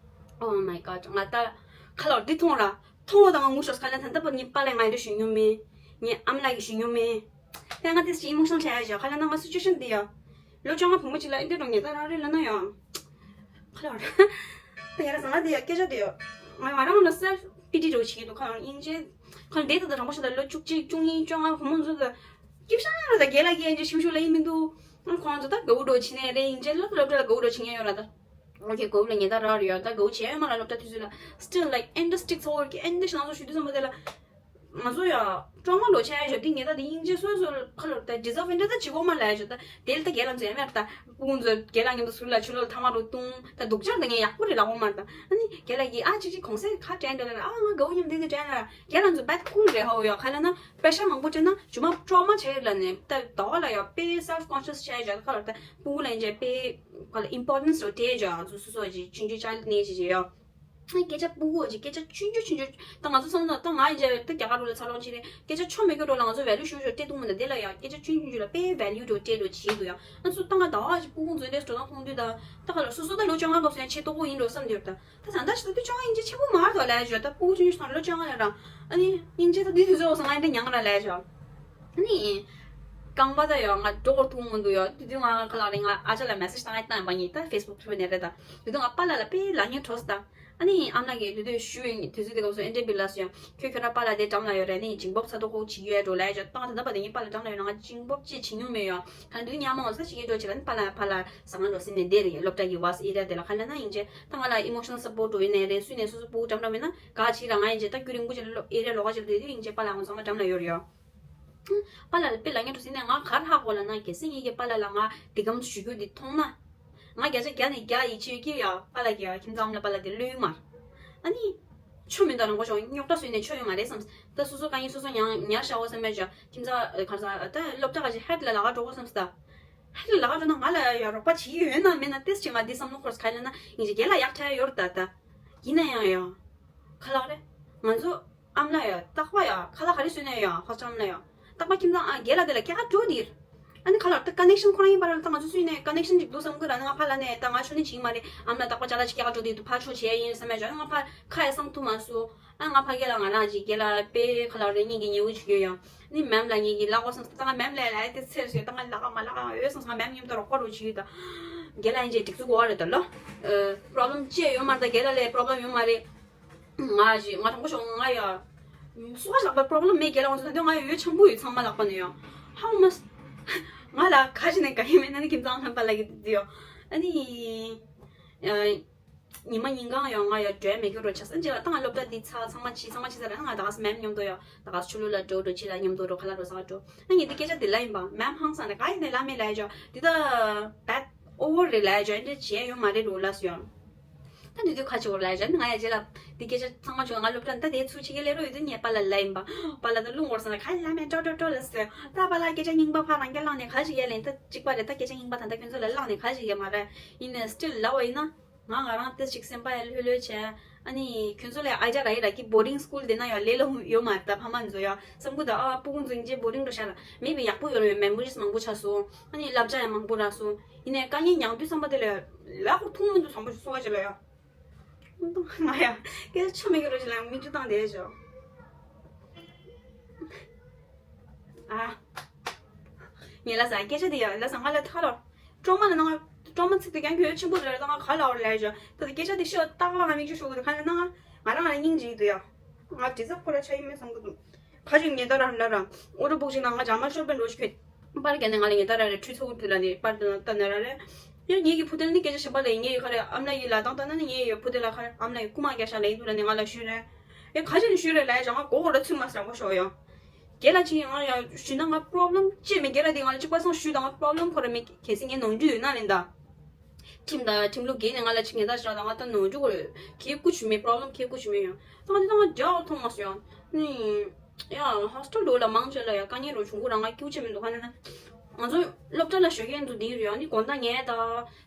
Oh my god. ང་ད་ཁ་ལ་འདི་མཐོང་ར་མཐོང་བ་དང་ང་ངུ་ཤོག་ཁ་ལ་ད་ལྟ་བར་ངའི་པཱ་ལགས་ང་འདྲ་ཞུ་མྱོང་མེད། ངའི་ཨམ་ལགས་ཀྱི་ཞུ་མྱོང་མེད། ཡང་ང་དེ་སི་ཨི་མོ་ཤོན་བྱས་ཡ་ཞོག་ཁ་ལ་ན་ང་སི་ཅུ་ཨེ་ཤན་འདི་ཡ། ལོ་བཅོ་ལྔ་བུ་མོ་གཅིག་ལ་ཨེ་འདྲ་འགྲོ་ངེས་ད་རང་རེད་ལ་ན་ཡ། ཁ་ལ་ར། ད་ཡ་ར་ཟ་ང་དེ་ཡ་སྐད་ཆ་དེ་ཡ། ང་ང་རང་ལ་སེལ་པི་ཊི་འགྲོ་བྱེད་ཀྱི་འདུག་ཁ་ལ་ཡིན་ཅེ། ཁ་ལ་འདས་ད་ད་རང་པོ་ཤ་ད་ལོ་བཅུ་གཅིག་བཅུ་གཉིས་བཅོ་ལྔ་བུ་མོ་ཚོ་ད། སྐྱིབ་ཤ་ར་ད་རྒན་ལགས་ཀྱི་ཨེ་འདྲ་ཤིམ་ཤུ་ལ་ཡིན་མི་འདུག་ཁོང་ཚོ་ད་དགའ་བོ་འགྲོ་བྱེད་ནས་རེད་ཡིན་ཅེ་ལོ་སློབ་གྲྭ་ལ་དགའ་བོ་འགྲོ་བྱེད་ངེས་ཡོད་ར་ད། ཨོ་ཁེ་གོ་ལ་ཉེ་ད་ར་རེད་ཡ་ད་གོ་ཆེ་མ་ལ་སློབ་གྲྭ་དུས་ཚོད་ལ་still like and stick forward གི་and ཤ་ང་ཚོ་ཞུ་དུས་ཙམ་པ་དེ་ལ་ང་ཚོ་ཡ་ཀྲོ་མ་ལོ་ཆ་ཡ་ཞབས་ཏིག་ཉེ་ད་དེ་ཡིན་ཅེ་སོ་སོ་ཁ་ལོ་ད་ཌི་ཟར་ཝི་ཨེ་འདྲ་ད་ཅི་གོ་མ་ལ་ཡ་ཞོ་ད་དེ་ལ་ད་རྒན་ལགས་ཚོ་ཡ་མེད་ད་སྤུ་གུ་ཚོ་རྒན་ལགས་མཉམ་དུ་ཟུར་ལ་ཆུ་ལོ་ཐ་མ་རུ་བཏུང་ད་སྡུག་ཅག་ད་ངས་ཡག་པོ་རེད་ལ་གོ་མ་ད་ཨ་ནི་རྒན་ལགས་ཀྱིས་ཨ་ཅིག་ཅིག་གོང་སེ་ཁ་དྲན་འདྲ་ལ་ཨ་ང་གོ་མཉམ་དེ་དེ་དྲན་ལ་རྒན་ལགས་ཚོ་bad cool རེད་ཧོ་ཡ་ཁ་ལ་ན་པེ་ཤ་མང་པོ་སྤྲད་ན་ཇུ་མ་ཀྲོ་མ་ཆ་ཡ་ལ་ནས་ད་ད་བ་ལ་ཡ་པེ་self conscious ཆ་ཡ་ཞོ་ད་ཁ་ལོ་ད་སྤུ་གུ་ལ་ཡིན་ཅེ་པེ། ཁོ་ལ་ཨིམ་པོར་ཊན་སི་རོ་སྤྲད་ཡོད་ང་ཚོ་སོ་སོ་ཅིག་ཆུང་ཆུང་ཅག་ནས་ཅིག་ཅིག་ཡོད། སྐད་ཆ་སྤུ་གུ་ཅིག་སྐད་ཆ་ཆུང་ཆུང་ཆུང་ཆུང་ད་ང་ཚོ་སོང་ན་ད་ང་ཡིན་ཅེ་ད་རྒྱ་གར་རུ་ལ་འཚར་ལོངས་ཕྱིན་རེད་སྐད་ཆ་ཆོ་མེད་སྐད་རོ་ལ་ང་ཚོ་ཝེ་ལུ་ཤོར་ཤོར་སྤྲད་ཐུབ་མི་འདུག་དེ་ལ་ཡང་སྐད་ཆ་ཆུང་ཆུང་ཆུང་ལ་དཔེ་ཝེ་ལུ་འགྲོ་སྤྲད་འགྲོ་བྱེད་འདུག་ཡང་ང་ཚོ་ད་ང་ཟླ་བ་ཅིག་སྤུ་གུ་ཚོ་འདྲེས་འགྲོ་སྟངས་མཐོང་དུས་ད་ད་ག་ལ་སོ་སོ་ད་ལོ་བཅོ་ལྔ་སྐབས་སུ་ཡང་ཆེ་ཏོག་པོ་ཡིན་འགྲོ་བསམ་འདུག་ད་ད་ད་ད་ད་ཅི་ད་དུས་བཅོ་ལྔ་ཡིན་ཅེ་ཆེན་པོ་མ་རེད་དོ་ལས་བརྗོད་ད་སྤུ་གུ་ཆུང་ཆུང་སོང་ལོ་བཅོ་ལྔ་ལ་རང་ཨ་ནི་ཡིན་ཅེ་ད་དུས་དུས་ཚོད་འོག་སོང་ང་ཡིན་ད་མྱང་ར་ལས་བརྗོད། ནི། རྐང་པ་ད་ཡོད་ང་འགྲོ་གོ་ཐུག་མི་འདུག་ཡོད་དུས་དུས་ང་ཁ་ལག་རེད་ང་ཨ་ཅག་ལ་མེ་སེ་ཇི་བཏང་ཡ་བཏང་ཡ་པ་ཉིད་ད་ཕེ་སི་བུག་ཐུག་ནས་རེད་ད་དུས་དུས་ང་པཱ་ལགས་ལ་དཔེ་ལག་ཉེས་འཕྲོག་སོང་ད། ཨ་ནི་ཨ་མ་ལགས་ཀྱིས་དུས་དུས་ཞུ་ཡིན་དུས་ཚོད་དེ་སྐབས་སུ་ཨེ་འདྲེ་བི་ལ་སུ་ཡང་ཁྱོད་ཁྱོད་རང་པཱ་ལགས་དེ་འགྲམ་ལ་ཡོད་རེད་ནི་འཇིང་པོབ་ཚ་ཏོག་ཁོག་བྱེད་ཡོད་འགྲོ་ལ་ཡ་ཅོ་ཏང་དེ་འདྲ་པ་དེ་ངའི་པཱ་ལགས་འགྲམ་ལ་ཡོད་ན་ང་འཇིང་པོབ་ཅེས་བྱེད་མྱོང་མེད་ཡོད་གང་དུས་ཉག་མ་འོང་ས་བྱེད་ཀྱི་འགྲོ་བྱེད་ལ་ནི་པཱ་ལགས་པཱ་ལགས་ཟ་ང་འགྲོ་སེམས་ནས་བསྡད་རེད་སློབ་གྲྭ་གི་ཝཱས་ཨེ་ར་དེ་ལ་ག་ལ་ན་ཡིན་ཅེ་ད་ང་ལ་ཨི་མོ་ཤི་ནལ་སབ་པོར་ཊ་འགྲོ་ཡིན་ནའི་རེད་སུས་ནས་སོ་སོ་པུ་འགྲམ་འགྲམ་མེད་ན་ག་བྱེད་ར་ང་ཡིན་ཅེ་ད་རྒྱུན་རིང་པོ་བྱེད་ལ་ཨེ་ར་ལོགས་ཀ་བྱེད་ལ་དུས་དུས་ཡིན་ཅེ་པཱ་ལགས་ང་ཚང་མ་འགྲམ་ལ་ཡོད་རེད་ཡོད། པཱ་ལགས་ལ་དཔེ་ལ་ངན་འགྲོ་ཟིན་ནས་ང་གར་ཧ་གོ་ལ་ན་གལ་སྲིད་ངེད་ཀྱི་པཱ་ལགས་ལ་ང་འདི་གམ་ཞུ་རྒྱུ་འདི་མཐོང་ན། ང་བརྒྱ་ཆ་བརྒྱ་ནས་བརྒྱ་ཡིད་ཆེས་ཀྱི་ཡ་པཱ་ལགས་ཀྱི་ཡ་ཁྱིམ་ཚང་ལ་པཱ་ལགས་འདི་བློས་མར། ཨ་ནི། ཆོ་མི་འདུག་རང་གོ་ཤོག་རྙོག་དྲ་བཟོས་ནས་ཆོ་ཡོད་མ་རེད་བསམ། ད་སོ་སོ་དཀའ་ངལ་སོ་སོ་མྱངས་ཉར་བཞག་འོ་བསམ་མེད་ཅོ་ཁྱིམ་ཚང་གར་ས་ད་སློབ་གྲྭ་ག་ཞིག་ཧད་ལ་ལ་ག་འགྲོ་གོ་བསམ་སི་ད། ཧད་ལ་ལ་ག་འགྲོ་ན་ང་ལ་ཡ་རོགས་པ་བྱེད་ཀྱི་ཡོད་ན་མེད་ན་ཏེས་ཅིག་ང་འདི་བསམ་བློ་འཁོར་སི་ག་ལ་ན་ཡིན་ཅིག་རྒན་ལ་ཡག་ཐལ་ཡོད་རེད་ད་ད། ཡིན་ན་ཡང་ཡ། ག་ལགས་རེད། ང་ཚོ། ཨ་མ་ལགས་ཡ། རྟག་པར་ཡ། ཁ་ལག་ག་རེ་བཟོས་ནས་ཡ། ཧོ་ཅང་ལ་ཡ། རྟག་པར་ཁྱིམ་ཚང་ཨ་རྒན་ལགས་དེ་ལ་སྐྱེལ་ག་འགྲོ་དེར། ཨ་ནི་ཁ་ལག་ད་ཀ་ནེག་ཤན་ཁོ་རང་ཡིན་པ་ར་ད་ང་ཚོ་སུས་ནས་ཀ་ནེག་ཤན་ཅིག་འདུག་བསམ་གི་ར་ནི་ང་ཕ་ལ་ནས་ད་ང་ཆོ་ནི་ཅིག་ཡིན་མ་རེད། ཨ་མ་ལགས་རྟག་པར་ཅ་ལག་ཅིག་སྐྱེལ་ག་འགྲོ་དེ་དུ་ཕ་ཆོ་བྱས་ཡིན་བསམ་ཡ་ཅོ་ང་ཕ་ཁ་ཡ་སང་ཐུ་མ་སོ། ཨ་ང་ཕ་རྒན་ལགས་ང་རང་ཅིག་རྒན་ལགས་པེ་ཁ་ལག་རེ་གཉིས་ཀྱི་ཉེ་བོ་ཅིག་ཡོད་ཡ། ནི་མེམ་ལགས་ངེད་ཀྱི་ལག་པ་སང་ད་ང་མེམ་ལགས་ལ་ཡ་དེ་ཚེར་སོ་ད་ང་ལག་པ་མ་ལག་པ་ཡོད་སང་ང་མེམ་མཉམ་དུ་རོགས་པ་རོགས་བྱེད་ཡོད་ད། རྒན་ལགས་ཡིན་ཅེ་སྒྲིག་འཛུགས་གོ་བ་རེད་ད་ལོ། པོ་རོབ་ལེམ་ཅི་ཡང་ཡོད་མ་རེད་ད་རྒན་ལགས་ལ་པོ་རོབ་ལེམ་ཡོད་མ་རེད། ང་ཞིག་ང་དྲང་པོ་ཤོག་ང་ཡ། སུ་ཁ་ལག་པ་པོ་རོབ་ལེམ་མེད་རྒན་ལགས་ང་ཚོ་ད་དུང་ང་ཡ་ཡོད་ཆང་བུ་ཡོད་ཚང་མ་ལག་པ་ནས་ཡོད། ཧ་མ། ང་ལ་ཁ་ཞིག་ནས་ག་ཡིན་མེད་ན་ནི་ཁྱིམ་ཚང་ལྷན་པ་ལ་གི་དེ་ཡོད། ཨ་ནི། ཉི་མ་ཉིན་གང་ཡང་ང་ཡང་འགྲོ་མེད་རྒྱུ་རོ་ཆགས་སོང་། ཅི་ལ་ད་ང་སློབ་གྲྭ་འདི་ཚར་ཚང་མ་ཕྱིས་ཚང་མ་ཕྱིས་ཚར་ར། ང་ད་ག་སེ་མེམ་མཉམ་དུ་ཡང་ད་ག་སེ་ཆོས་ལུགས་ལ་འགྲོ་འགྲོ་ཕྱི་ལ་མཉམ་དུ་འགྲོ་ཁ་ལག་འགྲོ་ས་འགྲོ། ཨ་ངས་འདི་སྐད་ཆ་འདི་ལབ་ཡིན་པ། མེམ་ཧང་སང་ནས་ག་ཡིན་ནས་ལབ་མེད་ལབ་ཡ་ཅོ། འདི་ད་བད་ཨོ་བར་རེད་ལབ་ཡ་ཅོ། འདི་བྱས་ཡོད་མ་རེད་རོ་ལབ་སོང་ཡང་། ད་འདི་དུས་ཁ་ཆེ་བོར་ལབ་ཡ་ཅོ། ང་ཡ་རྗེས་ལ་འདི་སྐད་ཆ་ཚང་མ་ཆོ་ང་སློབ་གྲྭ་ད་དེ་ཚུར་ཕྱི་རྒྱལ་སླེབས་རོགས་ཡོད་དུས་ངས་པཱ་ལགས་ལབ་ཡིན་པ། པཱ་ལགས་ད་རླུང་བོར་སོང་ན་ག་ལབ་མེད་ཀྲོ་ཀྲོ་ཀྲོ་ལབ་སོང་། ད་པཱ་ལགས་སྐད་ཆ་རྙིང་པ་ཕར་རང་སྐད་བླངས་ནས་ག་ཞིག་ཡ་ལེན་ད་གཅིག་པ་རེད། ད་སྐད་ཆ་རྙིང་པ་ད་ད་ཁྱོད་ཚོ་ལ་བླངས་ནས་ག་ཞིག་ཡ་མ་རེད། ཡིན་ནས་སི་ཊིལ་ལབ་པ་ཡིན་ན། ང་ང་རང་ཏི་ཞིག་སེམས་པ་ཡ་ལྷོད་ལྷོད་བྱས། ཨ་ནི་ཁྱོད་ཚོ་ལས་ཨ་ཅག་ར་ཡི་ར་གི་བོར་ཌིང་སི་ཀུལ་དེ་ན་ཡ་ལས་ལོ་ཡོད་མ་རེད། ད་ཕ་མ་ཚོ་ཡ་བསམ་གི་ད་ཨ་སྤུ་གུ་ཚོ་ཡིན་ཅེ་བོར་ཌིང་འགྲོ་ཤག་ར། མེད་པའི་ཡག་པོ་ཡོད་རེད། མེ་མོ་རིས་མང་པོ་ཆགས་སོང་། ཨ་ནི་བསླབ་བྱ་ཡང་མང་པོ་རག་སོང་། ཡིན་ནའི་དཀའ་ངལ་མྱངས་དུས་བསམ་པ་དེ་ལས་ལ་ཁོ་ཐུག་མི་འདུག་བསམ་པ་ཞིག་སོང་བ་ཅིག་ལ་ཡ། ང་ཡ་སྐད་ཆ་མི་གི་རོ་ཞིག་ལ་མིག་ཆུ་བཏང་བསྡད་ཤག་ཨ། ངས་ལབ་ས་སྐད་ཆ་དེ་ཡ་ལབ་ས་ང་ལ་ཐག་རོ། ཀྲོ་མ་ལ་ནང་ཀྲོ་མ་ཚིག་དེ་ཀྱང་གྱོད་ཆེན་པོ་རེད། ད་ང་ག་ལ་བར་ལས་བྱ་ད་སྐད་ཆ་དེ་ཤོད་ཏག་ལ་ང་མིག་ཆུ་ཤོག་གི་ཁ་ན་ང་རང་ང་ལ་སྙིང་རྗེ་ཡི་འདུག་ཡ། ང་དྲི་ཟབ་ཁོ་ར་ཆ་ཡིན་མེད་བསམ་གི་འདུག་ཁ་ཅིག་ཉེ་ད་ར་ལ་ར་ཨོ་རོ་སྦུག་ཅིག་ན་ང་ཇ་མ་ཤོར་པའི་འགྲོ་ཞིག་ཁྱོད་པར་ག་ནས་ང་ལ་ཉེ་ད་ར་རེ་ཁྲུས་ཚོགས་དུ་ལ་ནས་པར་དུ་ལྟ་ན་ར་རེ། ཡ་ངེད་ཀྱི་བུ་དེ་ནི་སྐད་ཆ་ཞིམ་པ་ལས་ངེད་ཡོད་ཁ་རེ་ཨམ་ལ་ཡི་ལ་དང་ལྟ་ན་ནི་ངེད་ཡོད་བུ་དེ་ལ་ཁ་རེ་ཨམ་ལ་ཡི་རྐུ་མ་རྒྱག་ཤ་ལ་ཡིན་དུ་ལ་ནས་ང་ལ་ཞུས་རེ། ཡ་ཁ་ཅིག་ནས་ཞུས་རེ་ལ་ཡ་ཇ་ང་གོ་གོ་ར་ཚུད་མ་ཟ་གོ་ཤོག་ཡ། རྒན་ལགས་ཅིག་ཡང་ཡང་ཞུས་ན་ང་པོ་རོབ་ལེམ་ཅི་མེད། རྒན་ལགས་འདི་ང་ལ་གཅིག་པ་སང་ཞུས་དང་ང་པོ་རོབ་ལེམ་ཁོ་ར་མེད། གལ་སྲིད་ངས་ནོར་འཁྲུལ་ཡོད་ན་ལེན་ད། ཁྲིམས་དང་ཁྲིམས་ལུགས་འགལ་ནས་ང་ལ་ཅིག་ངེས་ད་ཞག་དང་ང་ད་ནོར་འཁྲུལ་གོ་རེད། ཁྱེད་སྐུ་ཆུ་མེད། པོ་རོབ་ལེམ་ཁྱེད་སྐུ་ཆུ་མེད་ཡང་ད་ང་འདི་ད་ང་འདྲ་བ་མཐོང་མ་སོང་ཡང་ནི། ཡ་ཧོ་སི་ཊེལ་འགྲོ་ལ་མང་ཆེ་ལ་ཡ་དཀའ་ངལ་རོ་བྱུང་གོ་ར་ང་སྐྱིད་ཆེ་མི་འདུག་ཁ་ན་ན། ང་ཚོ་སློབ་གྲྭ་ལ་ཞོགས་ཀས་འདུག་འདི་རེད་ཡང་ནི་དགོང་དག་ངས་ད་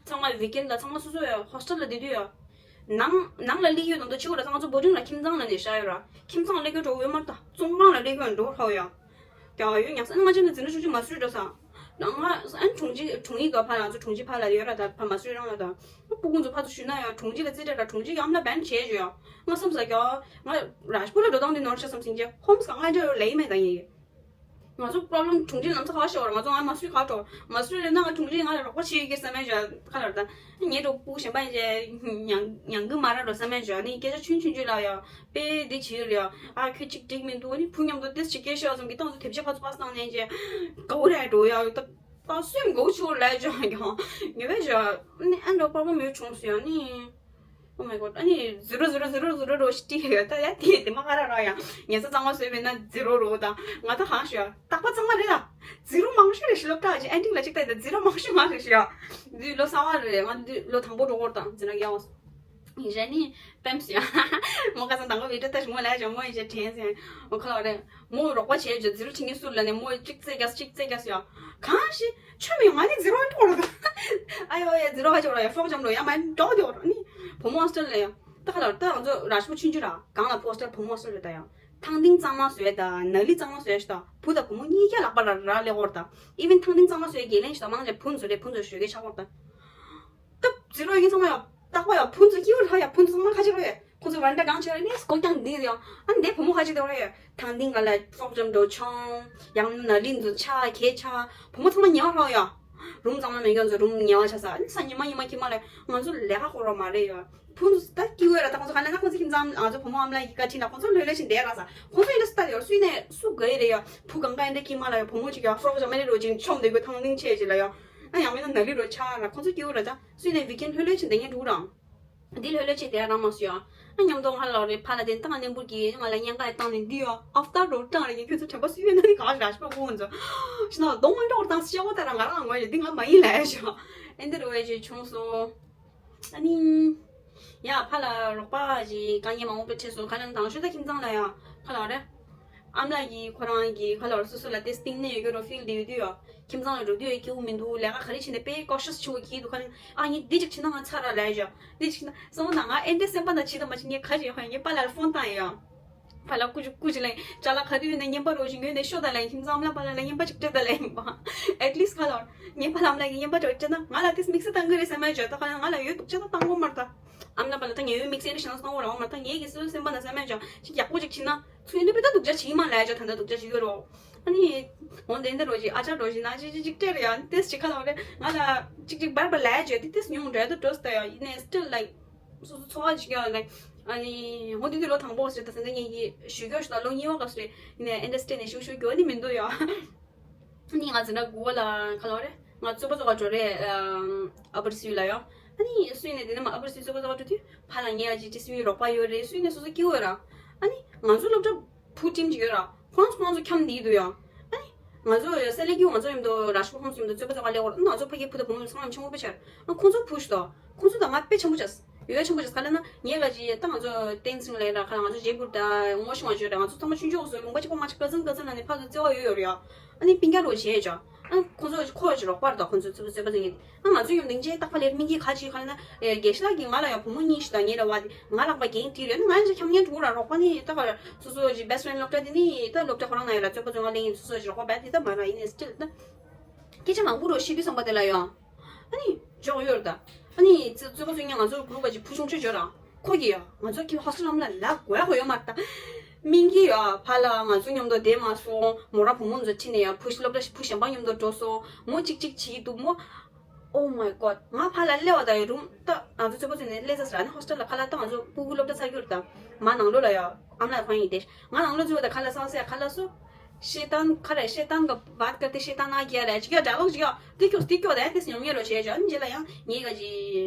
ཚང་མ་ཝིག་ཨེན་ལ་ཚང་མ་སོ་སོ་ཡ་ཧོ་སི་ཊེལ་ལ་བསྡད་དུས་ཡ། ནང་ནང་ལ་སླེབས་ཡོད་ནང་དུ་ཕྱི་གོ་ར་ཚང་ཚོ་བོར་ཌིང་ལ་ཁྱིམ་ཚང་ལ་ནས་བཞག་ཡོད་ར། ཁྱིམ་ཚང་སླེབས་རྒྱུ་འགྲོ་ཡོད་མ་རེད་ད། བཙོན་ཁང་ལ་སླེབས་རྒྱུ་འགྲོ་ཧྲ་ཡ། རྒྱ་ཡོད་ཉག་ས་ཨ་ནི་ང་ཅག་ནི་འཛིན་གྲྭ་ཆུང་ཆུང་མ་སུ་རི་འགྲོ་ས། ང་ཨ་ནི་དྲུང་ཆེ་དྲུང་ཡིག་དོ་ཕ་ལ་ང་ཚོ་དྲུང་ཆེ་ཕ་ལ་ཡོད་ར་ད་ཕ་མ་སུ་རི་རང་ལ་ད། སྤུ་གུ་ཚོ་ཕ་ཚོ་ཞུས་ན་ཡང་དྲུང་ཆེ་ལ་རྩིས་སྤྲད་ར་དྲུང་ཆེ་ཡང་ལ་བན་བྱས་བྱོས་ཡ། ང་བསམ་ས་རྒྱ་ང་རཱཇ་པུར་ལ་འགྲོ་སྟངས་འདི་ནོར་ཤ་བསམ་སིང་རྒྱ་ཧོམ་སི་ཀ་ང་འདྲ་ཡོད་ལེ་ཡི་མེད་ད་ཡིན། ང་ཚོ་པོ་རོབ་ལེམ་དྲུང་ཆེ་ལམ་སང་ག་ཤོར་བ་ང་ཚོ་ང་མ་སུའི་ག་འགྲོ་མ་སུའི་ལས་ན་ང་དྲུང་ཆེ་ང་ལ་རོགས་པ་བྱེད་ཡོད་ཀྱི་བསམ་མེད་བྱ་ཁ་ལར་ད། ངའི་གྲོགས་པོ་གཞན་པ་ཡིན་ཉང་ཉང་གི་མ་ར་འགྲོ་བསམ་མེད་བྱ་ནི་སྐད་ཆ་ཆུང་ཆུང་ཆུང་ལ་ཡ་དཔེ་འདི་བྱེད་ཡོད་ལ་ཡ་ཨ་ཁྱོད་གཅིག་འགྲིག་མི་འདུག་ནི་བུ་མཉམ་དུ་ཏེས་ཅིག་སྐད་ཤོད་བསམ་གི་སྟངས་སུ་དེབ་ཆ་ཕ་ཚོ་པ་སང་ནས་ཅེ་གའུ་ར་འགྲོ་ཡ་ད་ད་སུས་མགོ་ཆུ་ལ་བྱ་ཀྱང་ཉེ་བའི་བྱ་ནི་ཨ་འགྲོ་པ་པ་མོའི་གྲོངས་སུ་ཡ་ནི། Oh my god. ཨ་ནི་zero zero zero zero རོ་ཞིག་ཏི་ཡོད་ད་ཡ་དེ་དེ་མ་ཁ་ར་ར་ཡ། ཉེ་ས་གཙང་མ་བཟོས་མེད་ན་zero རོ་ད། ང་ད་གང་ཤོད་ཡ། རྟག་པ་གཙང་མ་རེད་ད། zero མང་ཤོས་རེད་ཤི་ལོབ་ཏྲ་ཅི་ཨན་ཏིང་ལ་ཅིག་ལྟ་ཡི་ད་zero མང་ཤོས་མ་རེད་ཤི་ཡ། འདི་ལོ་གསར་བ་རེད། ང་འདི་ལོ་དང་པོ་འགྲོ་གོ་ད་འཛིན་གྲྭ་ཡ་བ། ཡིན་རེད་ནི་པེམ་སི་ཡ། མོ་ཁ་སང་དང་པོ་བི་ཏྲ་ཏ་ཞི་མོ་ལ་ཡ་ཞོ་མོ་ཡིན་ཅེ་དྲན་སེ། མོ་ཁ་ལ་རེད། མོ་རོགས་པ་བྱས་ཇོ་zero ཁྲི་ངེ་སུར་ལ་ནས་མོ་གཅིག་རྩེ་རྒྱག་གཅིག་རྩེ་རྒྱག་ཡ། གང་ཤི། ཆོས་མི་ང་ནི་zero ཨན་ཏོ་ར་ད། ཨ་ཡོ་ཡ་zero ཧ་ཅོ་ར་ཡ་ཧྥོག་ཇམ་རོ་ཡ་མ་ཨན་ཏོ་དེ་ར་ནི། བུ་མོ་ཧོ་སི་ཊེལ་ལ་ཡ། ད་ཁ་ལ་ད་ང་ཚོ་རཱཇ་པུར་ཆུང་ཆུང་ར་གང་ལ་ཧོ་སི་ཊེལ་བུ་མོ་ཧོ་སི་ཊེལ་རེད་ད་ཡ། ཐང་ཏིང་གཙང་མ་བཟོས་ད་ནག་ལི་གཙང་མ་བཟོས་ཤི་ད་བུ་ད་བུ་མོ་གཉིས་ཀ་ལག་པ་ར་ར་ལེ་ཧོར་ད། ཨི་ཝན་ཐང་ཏིང་གཙང་མ་བཟོས་གེ་ལེན་ཤི་ད་མང་ཆེ་བུ་ཚོ་རེ་བུ་ཚོ་ཞོད་གེ་ཆག་ཧོར་ད། སྟབས་ཟེར་རོ་ཡིན་ཚང་མ་ཡ། རྟག་པ་ཡ་ཕུན་ཚོགས་སྐྱིད་པོ་ལྷ་ཡ་ཕུན་ཚོགས་ཚང་མ་ཁ་ཆེ་རོ་ཡ། ཁོ་ཚོ་ར་འདྲ་གང་ཆེ་ར་ནི་སྐོ་ཀྱང་འདི་ཡ། ཨ་འདི་བུ་མོ་ཁ་ཆེ་དེ་རོ་ཡ། ཐང་ཏིང་ག་ལ་ཧྥོག་ཇམ་འགྲོ་ཆོང་། ཡང་ན་ལི་འཛུ་ཆ་ཁེ་ཆ། བུ་མོ་ཚང་མ་ཉེ་བ་ཧྲོ་ཡ། རུམ་ཚང་མ་མེད་ཀྱང་ཚོ་རུམ་ཉེ་བ་ཆ་ས་ཨ་ནི་ས་ཉི་མ་ཉི་མ་ཁྱི་མ་ལ་ང་ཚོ་ལས་ཀ་ཁོ་རོ་མ་རེད་ཡ། ཕུན་ཚོགས་ད་སྐྱིད་པོ་ཡ་ར་ད་ཁོ་ཚོ་ག་ན་ན་ཁོ་ཚོ་ཁྱིམ་ཚང་ང་ཚོ་བུ་མོ་ཨ་མ་ལ་ཡི་ག་ཁྲིད་ན་ཁོ་ཚོ་ལོས་ལོས་ཕྱིན་བསྡད་ར་ས་ཁོ་ཚོ་ཡིན་ན་སུ་ད་ཡོ་སུ་ཡིན་ན་སུ་ག་ཡི་རེད་ཡ། བུ་གང་ག་ཡིན་འདྲ་ཁྱི་མ་ལ་ཡ་བུ་མོ་ཅིག་ཡ་ཧྥོག་ཇམ་མ་རེད་རོ་ཅིག་ཆོམ་བསྡད་དགོས་ཐང་ཏིང་ཆེ་ཅིག་ལ་ཡ། ཨ་ཡང་མིན་ན་ནག་ལི་རོ་ཆ་ར་ཁོ་ཚོ་སྐྱིད་པོ་ར་ད། སུས་ནས་བི་ཀན་ལྷོད་ལྷོད་ཕྱིན་དེ་ངས་འགྲུག་རང་། འདི་ལྷོད་ལྷོད་ཕྱིན་དེ་རང་མ་སུ་ཡ། ཨ་མཉམ་དུ་ང་ལ་རེ་ཕ་ལ་དེ་ཏང་ནས་འབུར་གྱིས་ང་ལ་ཉེན་ཁ་བཏང་ནས་འདི་ཡ་ཨབ་ཏར་རོ་ཀྲང་རེ་ཡིན་ཁྱོད་ཚོ་དྲན་པ་སུ་ཡོད་ན་ནི་གང་ར་ཤི་པ་ཀོང་ཚོ། ཤི་ན་གདོང་མ་འདྲ་བར་བཏང་སི་ཡ་བོ་ད་ར་ང་རང་ངོ་ཡ་འདི་ང་མ་ཡིན་ལ་ཡ་ཤི། ཨེ་འདི་རུ་བས་ཅི་བྱུང་སོ། ཨ་ནི། ཡ་ཕ་ལ་རོགས་པ་ཞིག་དཀའ་ངལ་མང་པོ་འཕྲད་སོང་ཁ་ནང་དང་ཤོས་ད་ཁྱིམ་ཚང་ལ་ཡ་ཕ་ལ་རེ། ཨ་མ་ལགས་ཀྱིས་ཁོ་རང་གི་ཁ་ལོར་སོ་སོ་ལ་ཏེ་སྟིང་ནས་ཡོད་རྒྱུ་རོ་ཕིལ་དེ་ཡོད་དུས་ཡོ། ཁྱིམ་ཚང་ལ་འགྲོ་དུས་ཡོད་སྐྱིད་པོ་མི་འདུག་ལས་ཀ་ག་རེ་བྱས་ནས་དཔེ་ཀོ་ཤས་ཆེ་བོ་གྱིས་འདུག་ཁ་ནས་ཨ་ངས་འདི་ཅིག་བྱས་ན་ང་ཚར་ར་ལས་བཞག་འདི་ཅིག་ན་སོང་ན་ང་ཨེ་འདྲ་སེམས་པ་ན་བྱེད་དང་མ་བྱེད་ངས་ག་རེ་ཡོང་ཧ་ངས་པཱ་ལགས་ལ་ཕོན་བཏང་ཡོང་། པཱ་ལགས་སྐུ་མཁྱེན་སྐུ་མཁྱེན་ལགས་ཅ་ལག་ག་དུས་ཡོད་ན་རྔན་པ་རོ་ཞིག་ངོས་ནས་ཤོག་དང་ལས་ཁྱིམ་ཚང་ཨ་མ་ལགས་པཱ་ལགས་ལ་རྔན་པ་ཅིག་སྤྲད་དང་ལས་ཡིན་པ། ཨེ་ཊི་ལིསྟ་ཁ་ལོར་ངས་པཱ་ལགས་ཨ་མ་ལགས་ཀྱི་རྔན་པ་ཅིག་སྤྲད་ན་ང་ལ་ཏིས་དམིགས་བསལ་བཏང་གི་རེད་ཟེར་མ་བྱོས་ད་ཁ་ལོར་ང་ལ་ཡོད་སྡུག་ཅག་ད་བཏང་དགོས་མ་རེད་ད། ཨ་མ་ལགས་པཱ་ལགས་ད་ངས་ཡོད་དམིགས་བསལ་འདྲ་བྱས་ན་སྣང་བ་རང་བ་མ་ད་ངས་ཀྱི་སོ་སོའི་སེམས་པ་ན་བསམ་མེད་ཅོ་ཅིག་ཡག་པོ་ཅིག་བྱིན་ན་ཚུ་ཡིན་དུས་པེ་ད་སྡུག་ཅག་བྱིན་མ་ལས་ཅོ་ད་ད་སྡུག་ཅག་བྱིན་གི་རོ། ཨ་ནི། འོ་འདི་འདི་རོ་ཅིག་ཨ་ཅག་རོ་ཅིག་ན་ཅིག་ཅིག་ཅིག་སྤྲད་རེ་ཡ་ཏེས་ཅིག་ཁ་ལོ་རེ་ང་ལ་ཅིག་ཅིག་བར་བར་ལས་ཅོ་དེ་ཏེས་ཉུང་འདྲ་དུ་འགྲོ་སྟེ་ཡ་ཡིན་ནས་still like སོ་སོ་འཚོ་བ་ཅིག་ཡ་like ཨ་ནི་འོ་འདི་འདི་ལོ་དང་པོ་ཟེར་ད་ཟེར་ད་ངས་ཀྱི་ཞུ་གི་ཞུ་ད་ལོ་གཉིས་པ་སྐབས་སུ་རེ་ཡིན་ནས་ཨེ་འདྲ་སྤྲད་ནས་ཞུ་ཞུ་གི་འོ་ནི་མི་འདུག་ཡ། ནི་ང་འཛིན་གྲྭ་དགུ་པ་ལ་ཁ་ལོ་རེ་ང་རྩོད་པ་རྩོད་པ་འགྲོ་རེ་ཨ་བར་སུའི་ལ་ཡོ། ཨ་ནི་སུས་ནས་དེ་ནས་མ་ཨ་བར་སུས་སུ་གོ་ཟ་བ་ཏུ་དུས་ཕ་ལ་ངས་ཨ་ཅི་ཏི་སི་བི་རོགས་པ་ཡོད་རེད། སུས་ནས་སོ་སོ་སྐྱིད་པོ་ཡོད་ར། ཨ་ནི་ང་ཚོ་སློབ་གྲྭ་བུ་ཊིམ་ཅིག་ཡོད་ར། ཁོང་ཚོ་ཁོང་ཚོ་འཁྱམ་བསྡད་འདུག་ཡ། ཨ་ནི་ང་ཚོ་ཡ་སེ་ལེ་ཀྱུ་ང་ཚོ་ཡོད་མདོག་ར་ཤོ་ཁོང་ཚོ་ཡོད་མདོག་རྩོད་པ་རྩོད་པ་ལས་འོར་ང་ཚོ་ཕ་གི་བུ་དང་བུ་མོ་ཚང་མ་ཆེན་པོ་དཔེ་ཆར། ཨ་ཁོང་ཚོ་བུ་ཤི་དོ། ཁོང་ཚོ་དང་ང་དཔེ་ཆེན་པོ་བྱས། ཡོད་ཆེན་པོ་བྱས་ག་ལ་ན་ངས་ག་ཅི་ད་ང་ཚོ་ཏེན་སིང་ལས་ར་ཁ་ལ་ང་ཚོ་ཇེ་པུར་དང་ངོ་ཤེས་མ་བྱོས་ར་ང་ཚོ་ཚང་མ་ཆུང་ཆུང་སོ་ལུང་པ་གཅིག་པོ་མ་ཆགས་ཀ་ཙང་ཀ་ཙང་ན་ནི་ཕ་ཚོ་བརྩེ་བ་ཡོད་ཡོད་ར་ཡ། ཨ་ནི་པིན་ཀ་རོ་བྱས་ཅོ། ཨ་ཁོང་ཚོ་ཁོ་ཅི་རོགས་པར་དོ་ཁོང་ཚོ་ཚུ་ཚོད་པ་ཚང་གི། ཨ་ང་ཚོ་ཡོང་དེང་ཅེ་ཏག་པ་ལེར་མིན་གྱི་ཁ་ཅིག་ཁ་ལ་ན་དགེ་ཤ་ལགས་ཀྱིས་ང་ལ་ཡང་བུ་མོ་གཉིས་ཤིག་དང་ངེད་ལ་བ་དེ་ང་ལག་པ་རྒྱན་དེ་རེད། ང་ཡང་ཅི་འཁྱམ་ཉན་འགྲོ་ར་རོགས་པ་ནི་ཏག་པ་སོ་སོ་ཅི་བེ་སི་ཕྲེན་སློབ་གྲྭ་དེ་ནི་ཏག་སློབ་གྲྭ་ཁོ་རང་ན་ཡོད་ར་རྩོད་པ་ཚང་ང་ལེན་ཡིན་སོ་སོ་ཅི་རོགས་པ་བས་དེ་ཏག་མ་ར་ཡིན་ནས་སི་ཊིལ་ཏག་སྐད་ཆ་མང་པོ་རོ་ཤི་དུས་བསམ་པ་དེ་ལ་ཡང་། ཨ་ནི་འཇོག་ཡོད་ར་ད། ཨ་ནི་རྩོད་པ་ཚང་ང་ང་ཚོ་གུ་རུབ་པ་ཅི་བུ་ཆུང་ཆུང་འཇོག་ར་ཁོ་གི་ཡ་ང་ཚོ་ཁྱིམ་ཧོ་སི་ཊེལ་ལམ་ལ་ལ་གོ་ཡ་གོ་ཡོད་མ་ར་ད། མིན་གྱི་ཡ་ཕ་ལ་ང་ཚོ་མཉམ་དུ་བསྡད་མ་སོང་མོ་ར་བུ་མོ་ཚོ་ཁྲིད་ནས་ཡ་བུ་སློབ་གྲྭ་བུ་གཞན་པ་མཉམ་དུ་འགྲོ་སོང་མོ་གཅིག་གཅིག་བྱེད་ཀྱི་འདུག་མོ། Oh my god ང་ཕ་ལ་སླེབས་པ་དང་རུམ་ད་ང་ཚོ་ཚོད་པ་ཚོད་ནས་སླེབས་ས་ཟེར་ཨ་ནི་ཧོ་སི་ཊེལ་ལ་ཁ་ལག་ད་ང་ཚོ་སྤུ་གུ་སློབ་གྲྭ་ཚར་གྱུར་ད་མ་ནང་ལོགས་ལ་ཡ་ཨམ་ལགས་ཁང་ཡིན་ཏེ་ང་ནང་ལོགས་ཚོད་པ་ད་ཁ་ལག་ས་ཟེར་ཁ་ལག་སོ། शैतान खा रहा है शैतान का बात करते शैतान आ गया रह गया डायलॉग गया देखो देखो रह तेस ཉོ་ཉོ་རོ་བྱས་ཅོ་ཨ་ནི་རྗེས་ལ་ཡང་ངས་ག་ཅི་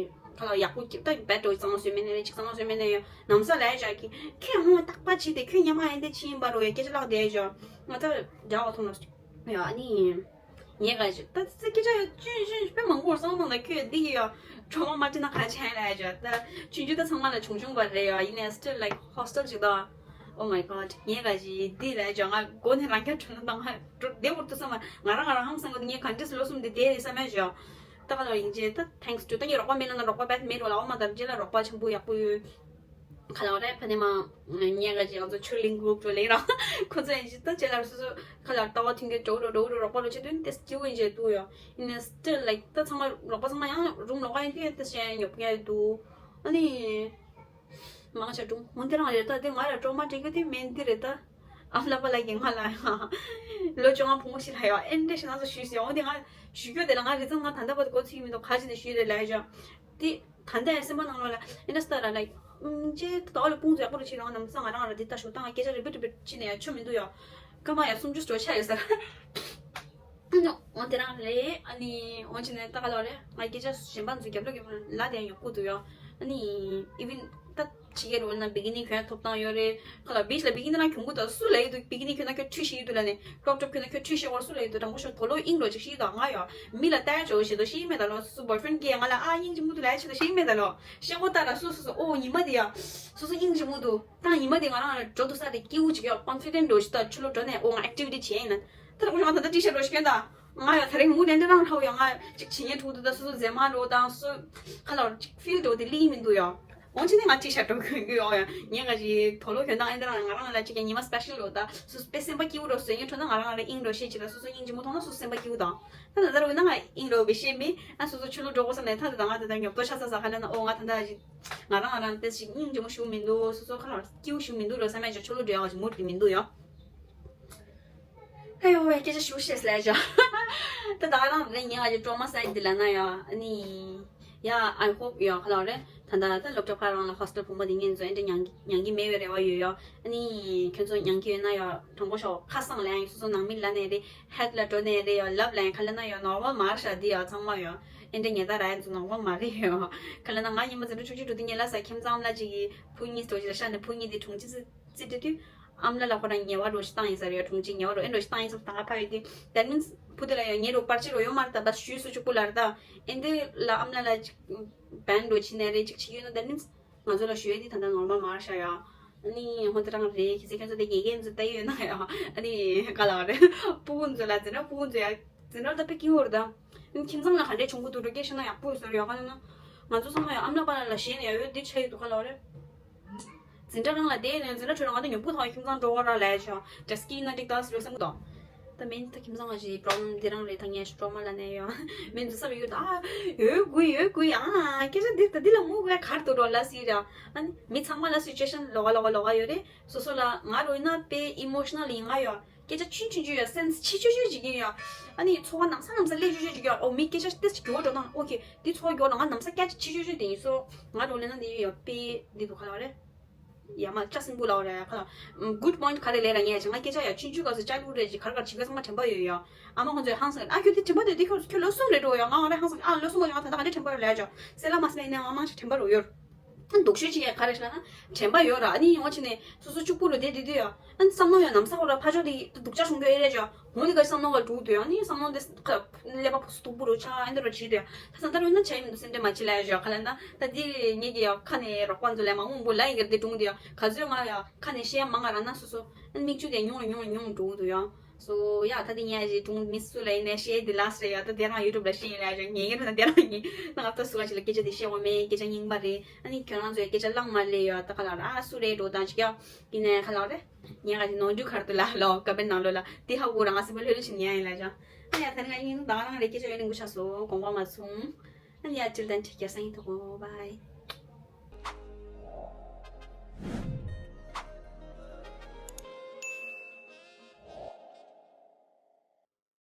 ཁ་ལག་ཡག་པོ་ཀྱི་ད་བེད་འགྲོ་གཙང་མ་བཟོས་མེད་ནས་ཅིག་གཙང་མ་བཟོས་མེད་ནས་ཡང་ནམ་ས་ལས་བྱ་གི་ཁྱོད་ཧོང་རྟག་པ་བྱས་ཏེ་ཁྱོད་ཉི་མ་ཡིན་ཏེ་ཕྱིན་པ་རོ་ཡ་སྐད་ཆ་ལག་བསྡད་ཅོ་ང་ད་འདྲ་བ་མཐོང་ལ། ཡ་ཨ་ནི། ངས་ག་ཞིག་ད་ཙི་སྐད་ཆ་ཡ་ཅུན་ཅུན་དཔེ་མང་པོར་སོང་ནང་ལ་ཁྱོད་འདི་ཡི་ཡ་གྲོ་མ་མ་སྤྲིན་ན་ག་ཆེན་ལ་ཡ་ཅོ་ད་ཆུང་ཆུང་ད་ཚང་མ་ལ་ཆུང་ཆུང་བ་རེད་ཡ་ཡིན་ནས་still like hostel ཞིག་ད། Oh my god ངས་ག་ཞིག་འདི་ལ་ཡ་ཅོ་ང་མགོ་ནས་རང་རྐྱ་གྲོ་ན་ད་ང་འགྲོ་བདེ་བོར་དུ་བསམ་པ་ང་རང་ང་རང་ཧང་སང་གི་ངས་ག་འདྲས་ལོ་གསུམ་འདི་བསྡད་རེད་བསམ་ཡ་ཅོ། ད་ག་ལ་ཡིན་ཅེ་ད་thanks to ད་ངས་རོགས་པ་མེད་ན་ན་རོགས་པ་བས་མེད་རོགས་ལ་འོ་མ་ད་རྗེས་ལ་རོགས་པ་ཆེན་པོ་ཡག་པོ་ཡོད། ཁ་ལག་རེད་ཕ་ནི་མ། ཉེ་ག་ཅིག་ང་ཚོ་ཆུ་གླིང་གུག་ཅོ་ལེ་ར། ཁོ་ཚོ་ཡིན་ཅི་ད་ཅེ་ལ་སོ་སོ་ཁ་ལག་ལྟ་བ་མཐུན་གྱི་ཇོ་རོ་རོ་རོ་རོགས་པ་རོ་ཆེ་དུས་ཏེ་སྐྱིད་པོ་ཡིན་ཅེ་ཏུ་ཡོ། ཡིན་ནས་still like ད་ཚང་མ་རོགས་པ་ཚང་མ་ཡང་རུམ་ལོག་ག་ཡིན་དུས་ཏེ་ཤེ་ཉོབ་ཀྱ་ཡོད་དུ། ཨ་ནི། མང་ཆ་སྒྲུང་འོན་ཏེ་རང་རེད་ད་དེ་ང་ར་ཀྲོ་མ་དྲན་གྱི་དེ་མེན་དེ་རེད་ད། ཨ་ལ་པ་ལ་གི་ང་ལ་ཡང་། ལོ་བཅོ་ལྔ་ཕོ་མོ་ཞིག་ལ་ཡོ་ཨེ་འདྲ་ཞིག་ན་ཚོ་ཞུས་ཟེར་འོན་ཏེ་ང་ཞུ་རྒྱུ་དེ་ལ་ང་རི་ཙང་ང་ད་ལྟ་བར་དུ་གོ་ཚིག་མི་འདུག་ག་ཅི་ནས་ཞུས་རེད་ལ་ཡོ། དེ། ད་ལྟ་ཡང་སེམས་པ་ནང་ལོགས་ལ་ཨེ་འདྲ་སྟ་ར་ལ། ཅེ་ད་ལོ་སྤུངས་ཚོ་ཡག་པོ་རུ་ཆེ་རང་ནམ་ས་ང་རང་ར་འདི་ལྟ་ཞོག་ད་ང་སྐད་ཆ་རེ་བེ་རེ་བེ་ཕྱིན་ནས་ཡ་ཆོ་མི་འདུག་ཡ། སྐར་མ་ཡ་སུམ་ཅུ་སོ་ཆ་ཡོད་ས། འོན་དེ་རང་རེད་ཨ་ནི་འོན་ཆེ་ནས་ད་ག་ལོ་རེད་ང་སྐད་ཆ་གཞན་པ་ཚོ་རྒྱབ་ལོག་གི་ལ་དེ་ཡང་ཡག་པོ་འདུག་ཡ། ཨ་ནི་even ད་ཕྱི་རྒྱལ་འོ་ན་བི་གི་ནི་གྱོན་ཐོབ་ཐང་ཡོད་རེད་ཁ་ལ་བིཆ་ལ་བི་གི་ནི་རང་གྱོན་གི་འདུག་སུ་ལ་ཡོད་འདུག་བི་གི་ནི་གྱོན་ན་ཁྱོད་ཁྲུས་ཤིག་ཡོད་འདུག་ལ་ནི་ཀྲོབ་ཀྲོབ་གྱོན་ན་ཁྱོད་ཁྲུས་ཤིག་འོར་སུ་ལ་ཡོད་འདུག་དྲང་པོ་ཤོག་དོ་ལོ་ཨིང་རོ་ཅིག་ཤིག་དང་ང་ཡ་མི་ལ་ལྟ་ཡ་ཅོ་ཞེ་དོ་ཤིག་མེད་ད་ལོ་སུ་boyfriend་གིས་ང་ལ་ཨ་ཨིང་ཅི་མུ་འདུག་ལ་ཡ་ཆེ་དོ་ཤིག་མེད་ད་ལོ། ཤེས་གོ་ལྟ་ར་སོ་སོ་སོ་ཨོ་ཉི་མ་དེ་ཡ། སོ་སོ་སྙིང་རྗེ་མོ་འདུག་ད་ཉི་མ་དེ་ང་རང་ལ་འགྲོ་འདུག་ས་དེ་སྐྱིད་པོ་ཅིག་ཡོད་confident་འགྲོ་ཞིག་ད་ཆུ་ལོ་འགྲོ་ནས་ཨོ་ང་activity་བྱས་ཡིན་ན། ད་རང་ང་ད་ལྟ་ཊི་ཤར་འགྲོ་ཞིག་གྱོན་ད། ང་ཡ་ད་རིང་མུ་དེ་འདྲ་རང་ཧྲ་བོ་ཡ་ང་ཅིག་བྱེད་ཉན་ཐུག་འདུག་ད་སོ་སོ་མཛེས་མ་འགྲོ་དང་སོ། ཁ་ལ་ཅིག་feel་འགྲོ་དེ་ལི་མི་འདུག་ཡ། འོན་ཆེ་ནས་ང་ཊི་ཤར་འགྲོ་གྱོན་གྱི་ཡོད་ཡ། ངས་ང་ཅིག་དོ་ལོ་གྱོན་ད་ཨེ་འདྲ་རང་ང་རང་ལ་ཅིག་ཉི་མ་special་འགྲོ་ད་སོ་སོ་དཔེ་སེམས་པ་སྐྱིད་པོ་འགྲོ་ཟེར་ཉན་འགྲོ་ན་ང་རང་ལ་ཨིང་འགྲོ་ཤེས་ཅིག་ལ་སོ་སོ་སྙིང་རྗེ་མོ་མཐོང་ན་སོ་སོ་སེམས་པ་སྐྱིད་པོ་དང་། ད་ད་ལྟ་རུ་ན་ང་ཨིང་འགྲོ་བའི་ཤེས་མི་ཨ་སོ་སོ་ཆུ་ལོ་འགྲོ་དགོས་བསམ་ནས་ད་ད་ང་ད་ད་ཉོབ་ཏོ་ཤ་ཚ་ཚ་ཁ་ལ་ན་ཨོ་ང་ད་ད་ཅིག་ང་རང་ང་རང་ཏེ་ཞིག་སྙིང་རྗེ་མོ་ཞུ་མི་འདུག་སོ་སོ་ཁ་ལ་སྐྱིད་པོ་ཞུ་མི་འདུག་རོ་བསམ་ཡ་ཅིག་ཆོ་ལོ་འགྲོ་ཡ་ཅིག་མུར་དེ་མི་འདུག་ཡ། ཧེ་ཡོ་ཝེ་སྐད་ཆ་ཞུ་ཤེས་ལས་ཅོ། ད་ད་རང་རེ་ཉེ་བ་ཅིག་ཀྲོ་མ་སའིཌ་དེ་ལ་ན་ཡ་ཨ་ནི། ཡ་I hope ཡ་ཁ་ལ་རེ་ད་ད་ད་སློབ་གྲྭ་ཁ་རང་ལ་ཧོ་སི་ཊེལ་བུ་མོ་དེ་ངེད་ཚོ་ཨེ་འདྲ་མྱང་གི་མྱང་གི་མེད་པའི་རེ་བ་ཡོད་ཡ། ཨ་ནི་ཁྱོད་ཚོ་མྱང་གི་ཡོད་ན་ཡ་དྲང་པོ་ཤོག་ཁ་སང་ལ་ཡང་སོ་སོ་ནང་མི་ལ་ནས་རེ་ཧད་ལ་འགྲོ་ནས་རེ་ཡ་ལབ་ལ་ཡང་ཁ་ལ་ན་ཡ་ནོར་མལ་མ་རེད་ཤག་འདི་ཡ་ཚང་མ་ཡ་ཨེ་འདྲ་ཉེ་ད་ར་ཡ་ཚོ་ནོར་མལ་མ་རེད་ཡ། ཁ་ལ་ན་ང་ཉི་མ་ཚེ་འགྲོ་ཆུ་ཆུ་འགྲོ་དུས་ཉེ་ལ་ས་ཁྱིམ་ཚང་ལ་ཅིག་གི་བུ་གཉིས་འགྲོ་ཅིག་ལ་ཤ་ནས་བུ་གཉིས་དེ་དྲུང་ཆེ་ཙི་ཙི་དེ་དུས། ཨམ་ལ་ལ་ཁོ་རང་ཉེ་བ་རོ་ཞིག་བཏང་ཡིན་ས་རེད་ཡ། དྲུང་ཆེ་ཉེ་བ་རོ་ཨེ་རོ་ཞིག་བཏང་ཡིན་ས་ད་ང་ཕ་ཡོད་དེ། That means བུ་དེ་ལ་ཡང་ཉེ་རོ་པར་ཆེ་རོ་ཡོད་མ་རེད་ད་ད་ཞུས་སུ་ཆུག་པོ་ལ་རེད་ད། ཨེ་འདི་ལ་ཨམ་ལ་ལ་ཅིག་བན་རོ་ཕྱི་ནས་རེད་ཅིག་བྱེད་ཡོད་ན། That means ང་ཚོ་ལ་ཞུ་ཡས་དེ་ད་ལྟ་ནོར་མལ་མ་རེད་ཤག་ཡ། ཨ་ནི་ཧོན་ཏེ་རང་རེད་ཁྱེད་ཚོ་ཁྱེད་ཚོ་དེ་དགེ་རྒན་ཚོ་ལྟ་ཡོད་ན་ཡ། ཨ་ནི་ག་ལ་རེད་སྤུ་གུ་ཚོ་ལ་ཟེར་ན་སྤུ་གུ་ཚོ་ཡ་ཟེར་ན་ད་དཔེ་སྐྱིད་པོ་རེད་ད། ཁྱིམ་ཚང་ལ་ག་འདྲས་བྱུང་གི་འདུག་འགྲོ་སྐད་ཤེས་ན་ཡག་པོ་ཡོད་ཟེར་ཡ་ག་ལ་ན། ང་ཚོ་ཚང་མ་ཡ་ཨམ་ལ་པ་ལ་ལ་ཞེད་ནས་ཡ་ཡོད་འདི་ཆ་ཡོད་འདུག་ག་ལ་རེད། འཛིན་གྲྭ་རང་ལ་བསྡད་ནས་འཛིན་གྲྭ་ཁྲོད་ལ་ང་དང་ཉོབ་པོ་ཐོག་ཁྱིམ་ཚང་འགྲོ་བ་ར་ལས་བྱ་དྲ་སྐྱིད་ན་འགྲིག་ད་ཟེར་བསམ་གི་འདུག་ད་མིན་ད་ཁྱིམ་ཚང་ང་ཞིག་པྲོབ་ལེམ་འདི་རང་རེད། ད་ངས་ཤི་ཀྲོ་མ་ལ་ནས་ཡོང་མིན་འཛིན་བསམ་ཡོད་ད། ཡོད་དགོས་ཡོད་དགོས་ཡང་སྐད་ཆ་འདི་ད་འདི་ལ་ངུ་དགོས་གར་དུ་འགྲོ་ལ་སི་ར། ཨ་ནི་མི་ཚང་མ་ལ་སི་ཅུ་ཨེ་ཤན་ལོག་ག་ལོག་ག་ལོག་ག་ཡོད་རེད། སོ་སོ་ལ་ང་རོ་ཡིན་ན་དཔེ་ཨི་མོ་ཤི་ནལ་ཡིན་ང་ཡོད། སྐད་ཆ་ཆུང་ཆུང་ཆུང་ཡ་སེན་སི་ཆེ་ཆུང་ཆུང་ཅིག་ཡིན་ཡ། ཨ་ནི་ཚོར་བ་ནམ་ས་ནམ་ས་སླེབས་ཆུང་ཆུང་ཅིག་ཡ། ཨོ་མི་སྐད་ཆ་ཏེ་ཅིག་འགྱུར་བ་འགྲོ་ན་ཨོ་ཁེ་འདི་ཚོར་བ་འགྱུར་ན་ང་ནམ་ས་སྐད་ཆ་ཆེ་ཆུང་ཆུང་དེ་ཡིན་སོ། ང་རོ་ལེན་ན་འདི་ཡོད་ཡ་དཔེ་འདི་འདུག་ག་ལ་རེད། ཡ་མ་ལྕགས་སྲིན་པོ་ལའོ་རེད་ཁ་ལ། good point ག་རེ་ལས་ར་ངས་ཅང་ང་སྐད་ཆ་ཡ་ཆུང་ཆུང་སྐབས་སུ་ལྕགས་ལུག་རེད་ཅི་གར་གར་བྱེད་ག་ཚང་མ་དྲན་པ་ཡོད་ཡ། ཨ་མ་ཁོང་ཚོས་ཧང་སང་ཨ་ཁྱོད་དེ་དྲན་པ་དེ་དེ་ཁྱོད་ཁྱོད་ལོ་གསུམ་རེད་འགྲོ་ཡ། ང་ང་རེ་ཧང་སང་ཨ་ལོ་གསུམ་མ་ཡོང་ད་ད་ག་འདྲ་དྲན་པ་ཡོད་ལས་ཅོ། སེ་ལ་མ་སེ་ལ་ཡིན་ནའང་ཨ་མ་ཅིག་དྲན་པ་རུ་ཡོད། ཨ་སྡུག་ཤོས་ཅིག་ཡ་ག་རེ་ཤ་ན་དྲན་པ་ཡོད་ར། ཨ་ནི་ཡོང་བ་ཕྱིན་ནས་སོ་སོ་གཅིག་པུ་རུ་བསྡད་དེ་དུས་ཡ། ཨ་ནི་བསམ་མནོ་ཡང་ནམ་ས་ཧོ་ར་ཕ་ཕྱོགས་དེ་སྡུག་ཅག་བྱུང་གི་ཨེ་རེད་ཅོ། འོ་ནི་ག་བསམ་མནོ་ག་འགྲོ་དུས་ཨ་ནི་བསམ་མནོ་དེ་ཀླད་པ་སྟུག་པོ་རུ་ཆགས་ཨེ་འདི་རུ་བྱེད་དུས་ད་ས་ད་རུ་ན་ཆ་ཡིན་མི་འདུག་སེམས་ཁྲལ་མ་བྱེད་ལ་ཡ་ཞོ་ག་ལ་ན། ད་འདི་ངེད་ཀྱི་ཡ་ཁ་ནས་རོགས་པ་ཚོ་ལས་མ་འོང་པོ་ལ་ཡི་གེར་དེ་གྲུང་དུས་ཡ་ག་ཚོད་ང་ཡ་ཁ་ནས་བཤད་མ་ང་ར་ན་སོ་སོ་ཨ་མིག་ཆུ་དེ་ཉུང་ཉུང་ཉུང་འགྲོ་དུས་ཡ། སོ་ཡ་ད་དེ་ངས་ཞེ་གྲུང་མི་སུ་ལ་ཡིན་ནས་བཤད་དེ་ལ་སེ་ཡ་ད་དེ་རང་ཡུ་ཊུབ་ལ་བཤད་ཡིན་ལ་ཡ་ཞོ་ངེད་ཀྱི་ན་དེ་རང་ཡིན་ན་ང་ད་སུ་ག་ཞིག་ལ་སྐད་ཆ་དེ་བཤད་འོ་མེད་སྐད་ཆ་རྙིང་པ་རེད། ཨ་ནི་ཁྱོད་རང་ཚོའི་སྐད་ཆ་བླངས་མ་ལས་ཡ་ད་ག་ལ་ར་ཨ་སུ་རེད་འགྲོ་དང་ཅིག་ཡ། ཡིན་ནའི་ཁ་ལག་རེད། ངས་ག་ཅིག་ནོར་འཁྲུལ་ག་རེ་འདུག་ལ་ལོ་ཀ་པེ་ནང་ལོ་ལ་དེ་ཧ་གོ་རང་སེམས་པ་ལྷོད་ལྷོད་ཕྱིན་ཉན་ཡིན་ལ་ཅང་། ཨ་ཡ་ད་ནི་ང་ཡིན་ད་རང་རེ་སྐད་ཆ་ཡོད་ནི་འགུ་ཆ་སོ་དགོངས་པ་མ་ཚོམ། ཨ་ཡ་ཅིལ་དན་ཁྲིག་རྒྱ་སང་ཡིན་ཐོག་གོ་བའི།